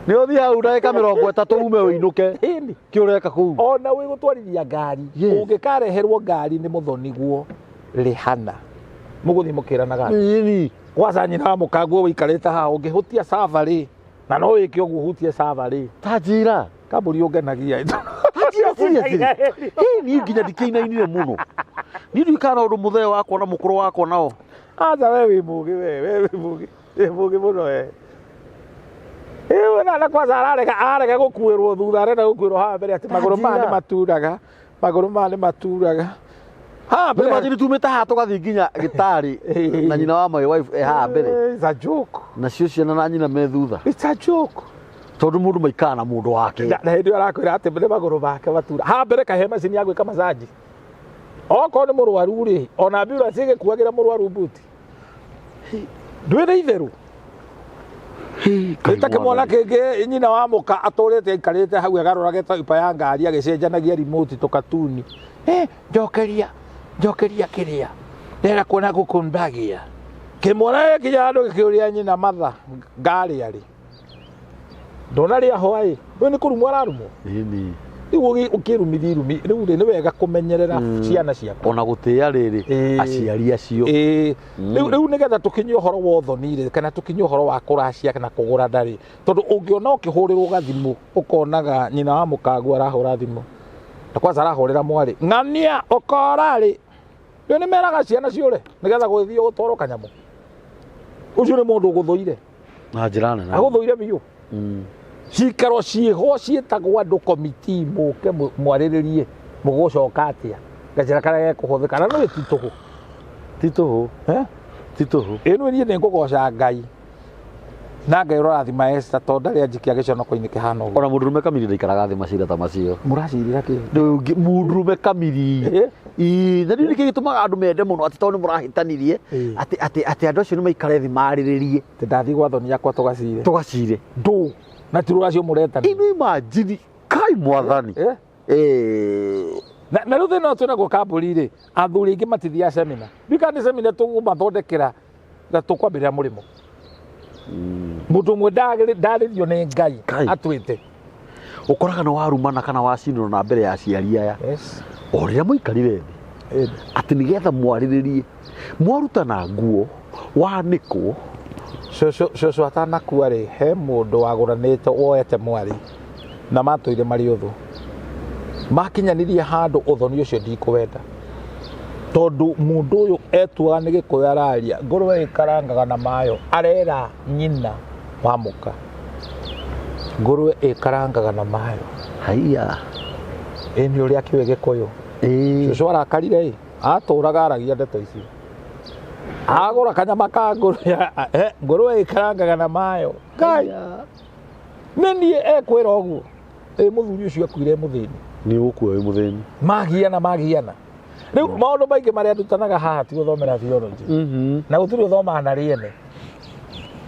Nĩ ũthiĩ hau ndagĩka 30 ume ũinũke. Ĩni. Kĩ ũreka kũu? Ona wĩ gũtwarithia ngari. Yes. Ũngĩkareherwo ngari nĩ mũthoniguo rĩhana. Mũgũthiĩ mũkĩranaga. Ĩni. Kwanza nyina wa mũkanguo wĩikarĩte haha ũngĩhutia sava rĩ na no wĩke ũguo ũhutie sava rĩ Ta njĩra. kambũri ũngenagia. Ta njĩra seriously. Hĩ niĩ nginya ndikĩinainire mũno. Niĩ ndiũĩ kana ũndũ mũthee wakwa na mũkũrũ wakwa nao. Aca we wĩ mũgĩ we we wĩ mũgĩ wĩ mũgĩ mũno we. Ĩĩ na kwanza ararega ararega gũkuĩrwo thutha arenda gũkuĩrwo haha mbere atĩ magũrũ maya nĩ maturaga magũrũ maya nĩ maturaga haha mbere. Imagine tumĩte haha tũgathiĩ nginya gĩtarĩ na nyina wa my wife e haha mbere. It's a joke. Nacio ciana na nyina me thutha. It's a joke. Tondũ mũndũ maikara na mũndũ wake. Na hĩndĩ ĩyo arakwĩra atĩ nĩ magũrũ make matura haha mbere kahe macini ya gwĩka masaji okorwo nĩ mũrwaru rĩ ona ambulance ĩgĩkuagĩra mũrwaru mbuti ndwĩ nĩ itherũ. Ngai Nĩ ta kĩmwana mwathani. kĩngĩ nyina wa mũka atũrĩte aikarĩte hau agarũrage taipa ya ngari agĩcenjanagia remote tũkatuni. Eh, njokeria njokeria kĩrĩa ndĩrenda kuona gũkũmbagia kĩmwana gĩkinya handũ gĩkĩũria nyina matha ngarĩa rĩ ndona rĩa hwaĩ ũyũ nĩ kũrumwo ararumwo. Ĩni. Rĩu ũkĩrumithia irumi rĩu rĩ nĩ wega kũmenyerera ciana ciaku. Ona gũtĩĩa rĩrĩ Ĩĩ. aciari acio. Ĩĩ. Rĩu nĩgetha tũkinye ũhoro wa ũthoni rĩ kana tũkinye ũhoro wa kũracia kana kũgũra ndarĩ tondũ ũngĩona ũkĩhũrĩrwo gathimũ ũkonaga nyina wa mũkangu arahũra thimũ na kwanza arahũrĩra mwarĩ ng'ania ũkora rĩ rĩu nĩ meraga ciana ciũre nĩgetha gũgĩthiĩ gũtwarwo kanyamũ ũcio nĩ mũndũ ũgũthũire Na njĩra nene. agũthũire biũ. Cikaro ciĩho ciĩtagwo andũ komiti mũke mwarĩrĩrie mũgũcoka atĩa gacĩra karĩa gekũhũthĩka na nĩ ti tũhũ. Ti tũhũ. Eh? Ti tũhũ. Ĩno niĩ nĩ ngũgoca Ngai na Ngai ũrathima Esther tondũ ndarĩ anjikia gĩconoko-inĩ kĩhana ũguo. Ona mũndũrũme kamiri ndaikaraga thĩ macira ta macio. Mũracirĩra kĩ? Rĩu mũndũrũme kamiri. Eh? Ĩĩ, na rĩu nĩkĩ gĩtũmaga andũ mende mũno atĩ tondũ nĩ mũrahĩtanirie Ĩĩ. atĩ atĩ atĩ andũ acio nĩ maikare thĩ marĩrĩrie Atĩ ndathiĩ gwa thoni yakwa tũgacire tũgacire. ndũ na ti rũracio mũretania. Ino imagine kai mwathani. Eh? Eh. Na rĩu thĩna ũyũ twĩnaguo kambũri rĩ athuri aingĩ matithiaga semina ndika nĩ semina tũgũmathondekera na tũkwambĩrĩra mũrĩmo mũndũ ũmwe ndarĩrio nĩ Ngai Ngai. atwĩte. Ũkoraga nĩ warumana kana wacinwo na mbere ya aciari aya. Yes. O rĩrĩa mũikarire thĩ atĩ nĩgetha mwarĩrĩrie mwarutana nguo wanĩkwo Cũcũ atanakua rĩ he mũndũ wagũranĩte woete mwarĩ na matũire marĩ ũthũ makinyanirie handũ ũthoni ũcio ndikũwenda tondũ mũndũ ũyũ etuaga nĩ gĩkũyũ araria ngũrwe ĩkarangaga na mayo arera nyina wa mũka ngũrwe ĩkarangaga na mayo. Haiya. Ĩ nĩ ũrĩa akĩũĩ gĩkũyũ. Ĩĩ. Cũcũ arakarire ĩ atũraga aragia ndeto icio agũra kanyama ka ngũrwe ngũrwe ĩkarangaga na mayo Ngai nĩ niĩ ekwĩra ũguo ĩ mũthuri ũcio akuire mũthĩni. Nĩ ũgũkua wĩ mũthĩni. Magiana magiana rĩu maũndũ maingĩ marĩa ndutanaga haha ti gũthomera theology na gũtirĩ ũthomaga na rĩene.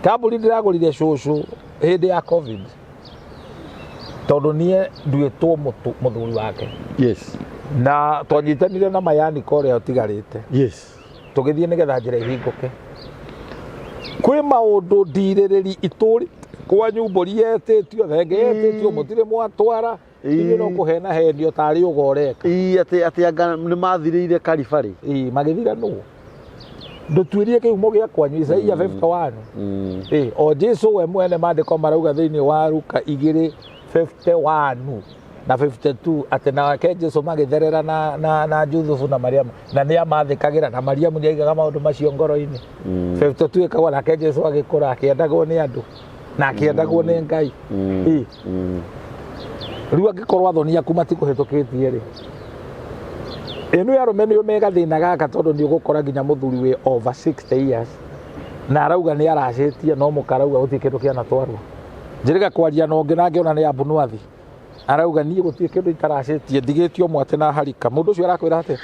Kambũri ndĩragũrire cũcũ hĩndĩ ya covid tondũ niĩ nduĩtwo mũthuri wake. Yes. Na twanyitanire na mayani ũrĩa ũtigarĩte. Yes. Tũgĩthiĩ nĩgetha njĩra ihingũke. Kwĩ maũndũ ndirĩrĩri itũri kwanyu mbũri yetĩtio thenge yetĩtio mũtirĩ mwatwara. Inyuĩ no kũhena henio tarĩ ũgoreka. Ii atĩ anga nĩ mathirĩire Kalibarĩ. Ĩĩ, magĩthira nũ? Ndũtuĩrie kĩhumo gĩa kwanyu Isaia 51. Ĩĩ, o Jesu we mwene maandĩko marauga thĩinĩ wa Luka 2:51 na 52 atĩ nake Jesu magĩtherera na Juthubu na Mariamu na nĩ amathĩkagĩra na Mariamu nĩ aigaga maũndũ macio ngoro-inĩ. 52 ĩkauga nake Jesu agĩkũra akĩendagwo nĩ andũ na akĩendagwo nĩ Ngai. Ĩĩ. Rĩu angĩkorwo athoni aku matikũhĩtũkĩtie rĩ, ĩno ya arũme nĩo me gathĩna gaka tondũ nĩ ũgũkora nginya mũthuri wĩ over 60 years na arauga nĩ aracĩtie no mũka arauga gũtirĩ kĩndũ kĩanatwarwo. Njĩrĩga kwaria na ũngĩ na ngĩona nĩ ambunuathi arauga niĩ gũtirĩ kĩndũ itaracĩtie ndigĩtio mwatĩ na harika. Mũndũ ũcio arakwĩra atĩa?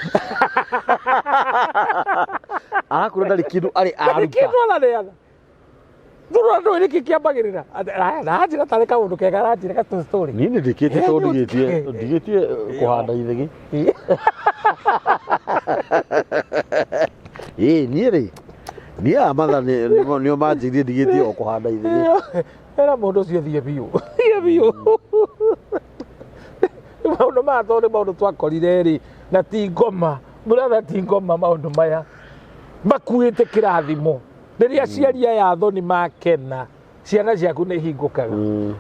Arakwĩra ndarĩ kĩndũ arĩ Ndarĩ aruta. kĩndũ araneana. Thurura ndũĩ nĩkĩ kĩambagĩrĩra. Aranjĩra tarĩ kaũndũ kega aranjĩra gatũ story. Niĩ nĩ ndĩkĩtie tondũ ndigĩtie kũhanda ithigi. Ĩĩ niĩ rĩ, niĩ aya matha nĩo manjĩrire ndigĩtie o kũhanda ithigi. Era mũndũ ũcio thiĩ biũ. Thiĩ biũ. Maũndũ maya tondũ nĩ maũndũ twakorire rĩ, na ti ngoma. Brother ti ngoma maũndũ maya. Makuĩte kĩrathimo. Rĩrĩa aciari aya athoni makena, ciana ciaku nĩ ihingũkaga.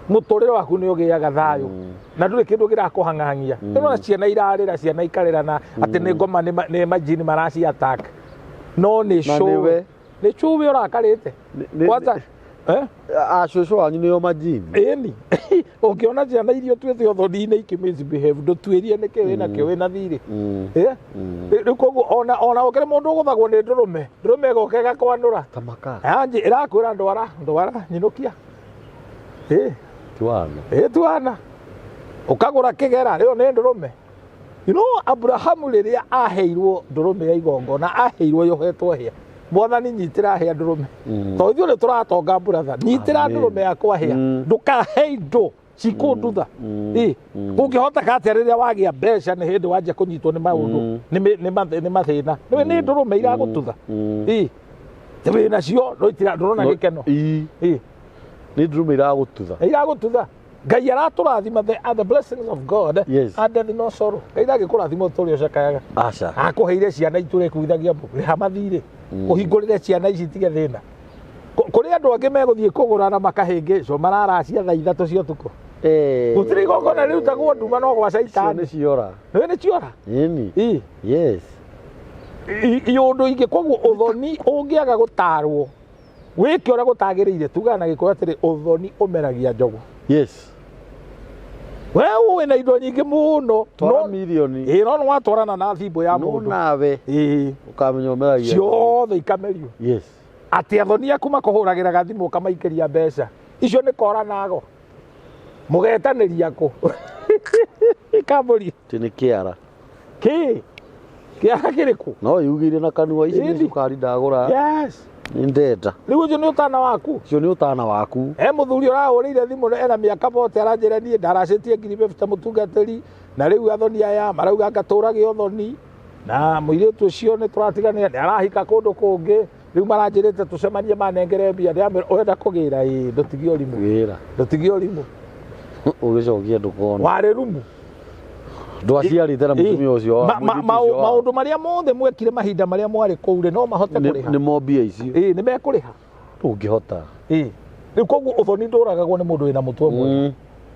Mũtũrĩre waku nĩ ũgĩaga thayũ. Na ndũrĩ kĩndũ kĩrakũhang'ang'ia. Ũrona ciana irarĩra, ciana ikarĩra na atĩ nĩ ngoma nĩ majini maraci attack. No nĩ Na cũwe. nĩwe. Nĩ cũwe ũrakarĩte. Kwanza, eh? Acũcũ wanyu nĩo majini. Ĩni. Ũngĩona ciana iria ũtuĩte ũthoni-inĩ ikĩ misbehave, ndũtuĩrie nĩkĩ wĩnakĩo wĩna thirĩ. Eh? Rĩu koguo ona ũkĩrĩ mũndũ ũgũthagwo nĩ ndũrũme, ndũrũme ĩgoka ĩgakwanũra. Tamaka. Anji ĩrakwĩra ndwara, ndwara, nyinũkia. Ĩ, Tiwana. ĩ tuana. Ũkagũra kĩgera, rĩo nĩ ndũrũme. You know, Abrahamu rĩrĩa aheirwo ndũrũme ya igongona, aheirwo yohetwo hĩa. Mwathani nyitĩra hĩa ndũrũme. Tondũ ithuĩ nĩ tũratonga brother, nyitĩra ndũrũme yakwa hĩa. Ndũkahe indo cikũndutha. Ĩ, kũngĩhoteka atĩa rĩrĩa wagĩa mbeca nĩ hĩndĩ wanjia kũnyitwo nĩ maũndũ, nĩ mathĩna. Nĩwe nĩ ndũrũme iragũtutha. Ĩ, wĩ nacio no itira ndũrona gĩkeno. Ĩ, Ĩ, nĩ ndũrũme iragũtutha. iragũtutha. Ngai aratũrathima the blessings of God Yes. and death no sorrow. Ngai ndangĩkũrathima ũtũre ũcakayaga. Aca. Akũheire ciana itũre kuithagia mbu rĩha mathirĩ ũhingũrĩre ciana ici itige thĩna. Kũrĩ andũ angĩ megũthiĩ kũgũra na makahĩngĩcwo mararacia thaa 3 cia ũtukũ. Gũtirĩ igongona rĩrutagwo nduma no gwa Icio caitani. nĩ ciora. Nĩwe nĩ ciora. Ĩni. Ĩ. Yes. Iũndũ ingĩ koguo ũthoni ũngĩaga gũtarwo wĩke ũrĩa gũtagĩrĩire tugaga na Gĩkũyũ atĩrĩ ũthoni ũmeragia njogu. Yes. We ũĩ na indo nyingĩ mũno. Twara mirioni. Ĩ, no nĩwatwarana na thimbo ya No mũndũ. nawe Ĩ. ũkamenya ũmeragia. Ciothe ikamerio. Yes. Atĩ athoni aku makũhũragĩra gathimũ ũkamaikĩria mbeca. Icio nĩ kora nago. Mũgetanĩria kũ? Kambũri. Atĩ nĩ kĩara. Kĩ? Kĩara kĩrĩkũ? No yugire na kanua ici nĩ Ĩni. cukari ndagũra. Yes. Nĩ ndenda. Rĩu ũcio nĩ ũtana waku. Ũcio nĩ ũtana waku. He mũthuri ũrahũrĩire thimũ ena mĩaka bote aranjĩra niĩ ndaracĩtie ngiri bĩbita mũtungatĩri na rĩu athoni aya marauga ngatũrage ũthoni na mũirĩtu ũcio nĩ tũratiganĩra nĩ arahika kũndũ kũngĩ rĩu maranjĩrĩte tũcemanie manengere mbia ndĩramwĩra ũrenda kũgĩra ĩ ndũtigie ũrimũ. Wĩra. Ndũtigie ũrimũ. Ũgĩcokia ndũkona. Warĩ rumu. Ndwaciarĩte na mũtumia ũcio wa- mũirĩtu ũcio wa- Maũndũ marĩa mothe mwekire mahinda marĩa mwarĩ kũu rĩ no mahote kũrĩha. Nĩ mo mbia icio. Ĩ, nĩ mekũrĩha. Ndũngĩhota. Ĩ. Rĩu koguo ũthoni ndũragagwo nĩ mũndũ wĩna mũtwe mwega.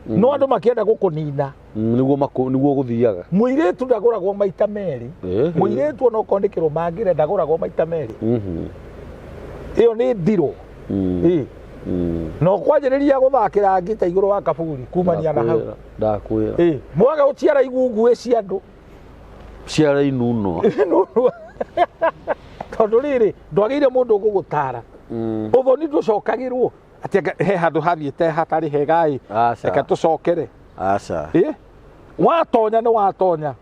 No andũ makĩenda gũkũnina. Nĩguo gũthiaga. Mũirĩtu ndagũragwo maita merĩ. Mũirĩtu ona okorwo nĩ kĩrũmangĩre ndagũragwo maita merĩ. Ĩyo nĩ ndirũ. Ĩ. Na ũkwanjĩrĩria gũthakĩra ngita igũrũ wa kaburi kumania na hau. Ndakwĩra. Ĩ. Mwaga gũciara igunguĩ cia andũ. Ciara inuno. Nunua. Tondũ rĩrĩ ndwagĩrĩire mũndũ ũgũgũtara. Ũthoni ndũcokagĩrwo. Atĩ he handũ hathiĩte hatarĩ hega ĩ. Aca. Reke tũcokere. Aca. Ĩ? Watonya nĩ watonya.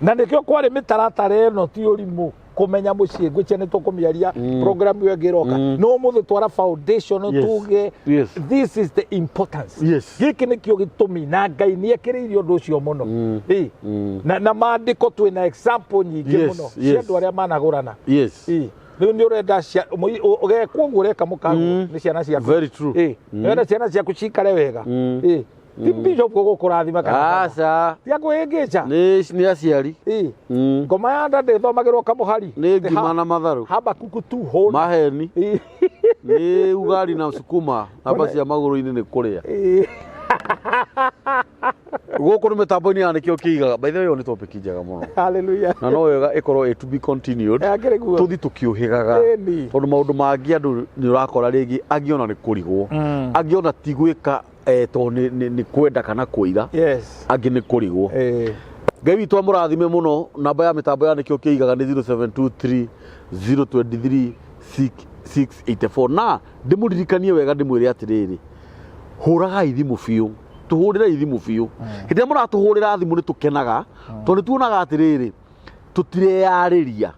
Na nĩkĩo kwarĩ mĩtaratara ĩno ti ũrimũ kũmenya mũciĩ ngwĩciria nĩ tũkũmĩaria program ĩyo ĩngĩ ĩroka. No ũmũthĩ twara foundation Yes. tuge Yes. this is the importance. Yes. Gĩkĩ nĩkĩo gĩtũmi na Ngai nĩ ekĩrĩire ũndũ ũcio mũno. Ĩ. Na maandĩko twĩna example nyingĩ Yes, mũno cia yes. andũ arĩa managũrana. Yes. Ĩ. Rĩu nĩ ũrenda ũgekwo ũguo ũreka mũkaguo nĩ ciana ciaku. Very true. Ĩ. Nĩ ũrenda ciana ciaku cikare wega. Ĩ. Ti bishop gũkũrathima kana baba. Aca. Ti akwĩhĩngĩca. Nĩ aciari. Ĩ. Ngoma ya nda ndĩthomagĩrwo kamũhari. Nĩ ngima na matharũ. Habakuku tu hũna. Maheni. Ĩ. Nĩ ugali na sukuma. Namba cia magũrũ-inĩ nĩ kũrĩa. Ĩ. Gũkũ nĩ mĩtambo-inĩ ya nĩkĩo kĩigaga. By the way, ĩyo nĩ topic njega mũno. Hallelujah. Na no wega ĩkorwo ĩ to be continued. Akĩrĩ guo. Tũthi tũkĩũhĩgaga. Ĩni. Tondũ maũndũ mangĩ andũ nĩ ũrakora rĩngĩ angĩ ona nĩ kũrigwo. Angĩ ona ti gwĩka tondũ nĩ kwenda kana kũira. Yes. Angĩ nĩ kũrigwo. Ĩ. Ngai witũ amũrathime mũno. Namba ya mĩtambo ya nĩkĩo kĩigaga nĩ 0723 023 684. Na ndĩmũririkanie wega ndĩmwĩre atĩrĩrĩ, hũragai thimũ biũ, tũhũrĩrei thimũ biũ. Hĩndĩ ĩrĩa mũratũhũrĩra thimũ nĩ tũkenaga, tondũ nĩ tuonaga atĩrĩrĩ, tũtireyarĩria.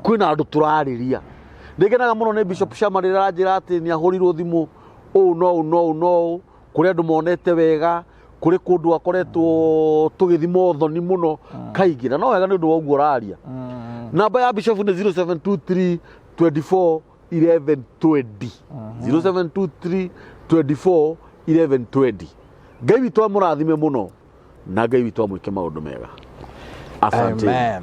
Kwĩna andũ tũrarĩria. Nĩngenaga mũno nĩ Bishop Shama rĩrĩa aranjĩra atĩ nĩ ahũrirwo thimũ ũũ no ũũ no ũũ no ũũ, kũrĩ andũ monete wega, kũrĩ kũndũ akoretwo tũgĩthima ũthoni mũno kaingĩ, na no wega nĩ ũndũ wa ũguo ũraria. Namba ya Bishop nĩ 0723 24 11 20. 0723 24 11 20. Ngai witũ amũrathime mũno na Ngai witũ amwĩke maũndũ mega. Asante. Amen.